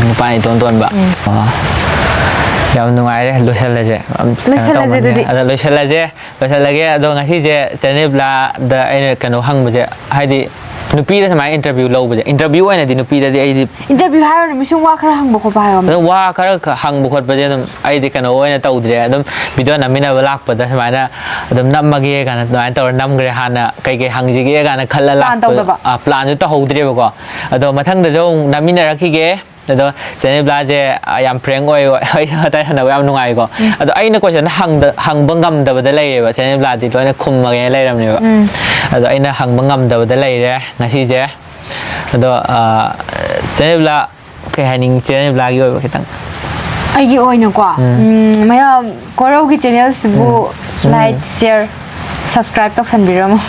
ꯅꯨꯄꯥꯅ ꯏꯇꯣꯟ ꯇꯣꯟꯕ꯫ ꯎꯝ꯫ ꯑꯣ꯫ ꯌꯥꯝ ꯅꯨꯡꯉꯥꯏꯔꯦ, ꯂꯣꯏꯁꯜꯂꯁꯦ꯫ ꯌꯥꯝ ꯀꯩꯅꯣ ꯂꯣꯏꯁꯜꯂꯁꯦ ꯇꯧꯃꯟꯗꯦ꯫ ꯑꯗꯨꯗꯤ꯫ ꯑꯗ ꯂꯣꯏꯁꯜꯂꯁꯦ, ꯂꯣꯏꯁꯜꯂꯒꯦ꯫ ꯑꯗꯣ ꯉꯁꯤꯁꯦ ꯆꯦ ꯅꯤꯕ꯭ꯂꯥꯗ ꯑꯩꯅ ꯀꯩꯅꯣ ꯍꯪꯕꯁꯦ, ꯍꯥꯏꯗꯤ ꯅꯨꯄꯤꯗ ꯁꯨꯃꯥꯏꯅ interview ꯂꯧꯕꯁꯦ, interview ꯑꯣꯏꯅꯗꯤ ꯅꯨꯄꯤꯗꯗꯤ ꯑꯩꯗꯤ interview ꯍꯥꯏꯔꯣꯅꯦ, ꯃꯤ ꯁꯨꯝ ꯋꯥ ꯈꯔ ꯍꯪꯕ ꯈꯣꯠꯄ ꯍꯥꯏꯔꯣꯅꯦ꯫ ꯑꯗꯨꯝ ꯋꯥ ꯈꯔ ꯈ-, ꯍꯪꯕ ꯈꯣꯠꯄꯁꯦ ꯑꯗꯨꯝ ꯑꯩꯗꯤ ꯀꯩꯅꯣ ꯑꯣꯏꯅ ꯇꯧꯗ꯭ꯔꯦ꯫ ꯑꯗꯨꯝ video ꯅꯝꯃꯤꯟꯅꯕ ꯂꯥꯛꯄꯗ ꯁꯨꯃꯥꯏꯅ ꯑꯗꯨꯝ ꯅꯝꯃꯒꯦ ꯀꯥꯏꯅ ꯑꯗꯨꯃꯥꯏꯅ ꯇꯧꯔ ꯅꯝꯈ꯭ꯔꯦ꯫ ꯍꯥꯟꯅ ꯀꯩꯀꯩ ꯍꯪꯁꯤꯒꯦ ꯀꯥꯏꯅ ꯈꯜꯂ plan ꯂꯥꯛꯄ, ꯇꯧꯗꯕ꯫ ꯑ, plan ꯁꯨ ꯇꯧꯍꯧꯗ꯭ꯔꯦꯕꯀꯣ꯫ ꯑꯗꯣ ꯃꯊꯪꯗꯁꯨ ꯑꯃꯨꯛ ꯅꯝꯃꯤꯟꯅꯔꯛꯈꯤꯒꯦ꯫ ꯑꯗꯣ ꯆꯦ ꯅꯤꯕ꯭ꯂꯥꯁꯦ, ꯑ, ꯌꯥꯝ frank ꯑꯣꯏ, ꯋꯥꯔꯤ ꯋꯥꯇꯥꯏ ꯁꯥꯟꯅꯕ ꯌꯥꯝ ꯅꯨꯡꯉꯥꯏꯀꯣ꯫ ꯑꯗꯣ ꯑꯩꯅ question ꯍꯪꯗ-, ꯍꯪꯕ ꯉꯝꯗꯕꯗ ꯂꯩꯔꯦꯕ, ꯆꯦ ꯅꯤꯕ꯭ꯂꯥꯗꯤ ꯂꯣꯏꯅ ꯈꯨꯝꯃꯒꯦꯅ ꯂꯩꯔꯝꯅꯦꯕ꯫ ꯑꯗꯣ ꯑꯩꯅ ꯍꯪꯕ ꯉꯝꯗꯕꯗ ꯂꯩꯔꯦ ꯉꯁꯤꯁꯦ꯫ ꯑꯗꯣ, ꯑ, ꯆꯦ ꯅꯤꯕ꯭ꯂꯥ, ꯀꯩ ꯍꯥꯏꯅꯤꯡꯉꯤ ꯆꯦ ꯅꯤꯕ꯭ꯂꯥꯒꯤ ꯑꯣꯏꯕ ꯈꯤꯇꯪ? ꯑꯩꯒꯤ ꯑꯣꯏꯅꯀꯣ, ꯎꯝ, ꯃꯌꯥꯝ ꯀꯣꯔꯧꯒꯤ channelꯁꯤꯕꯨ like, share, subscribe ꯇꯧꯁꯟꯕꯤꯔꯝꯃꯣ꯫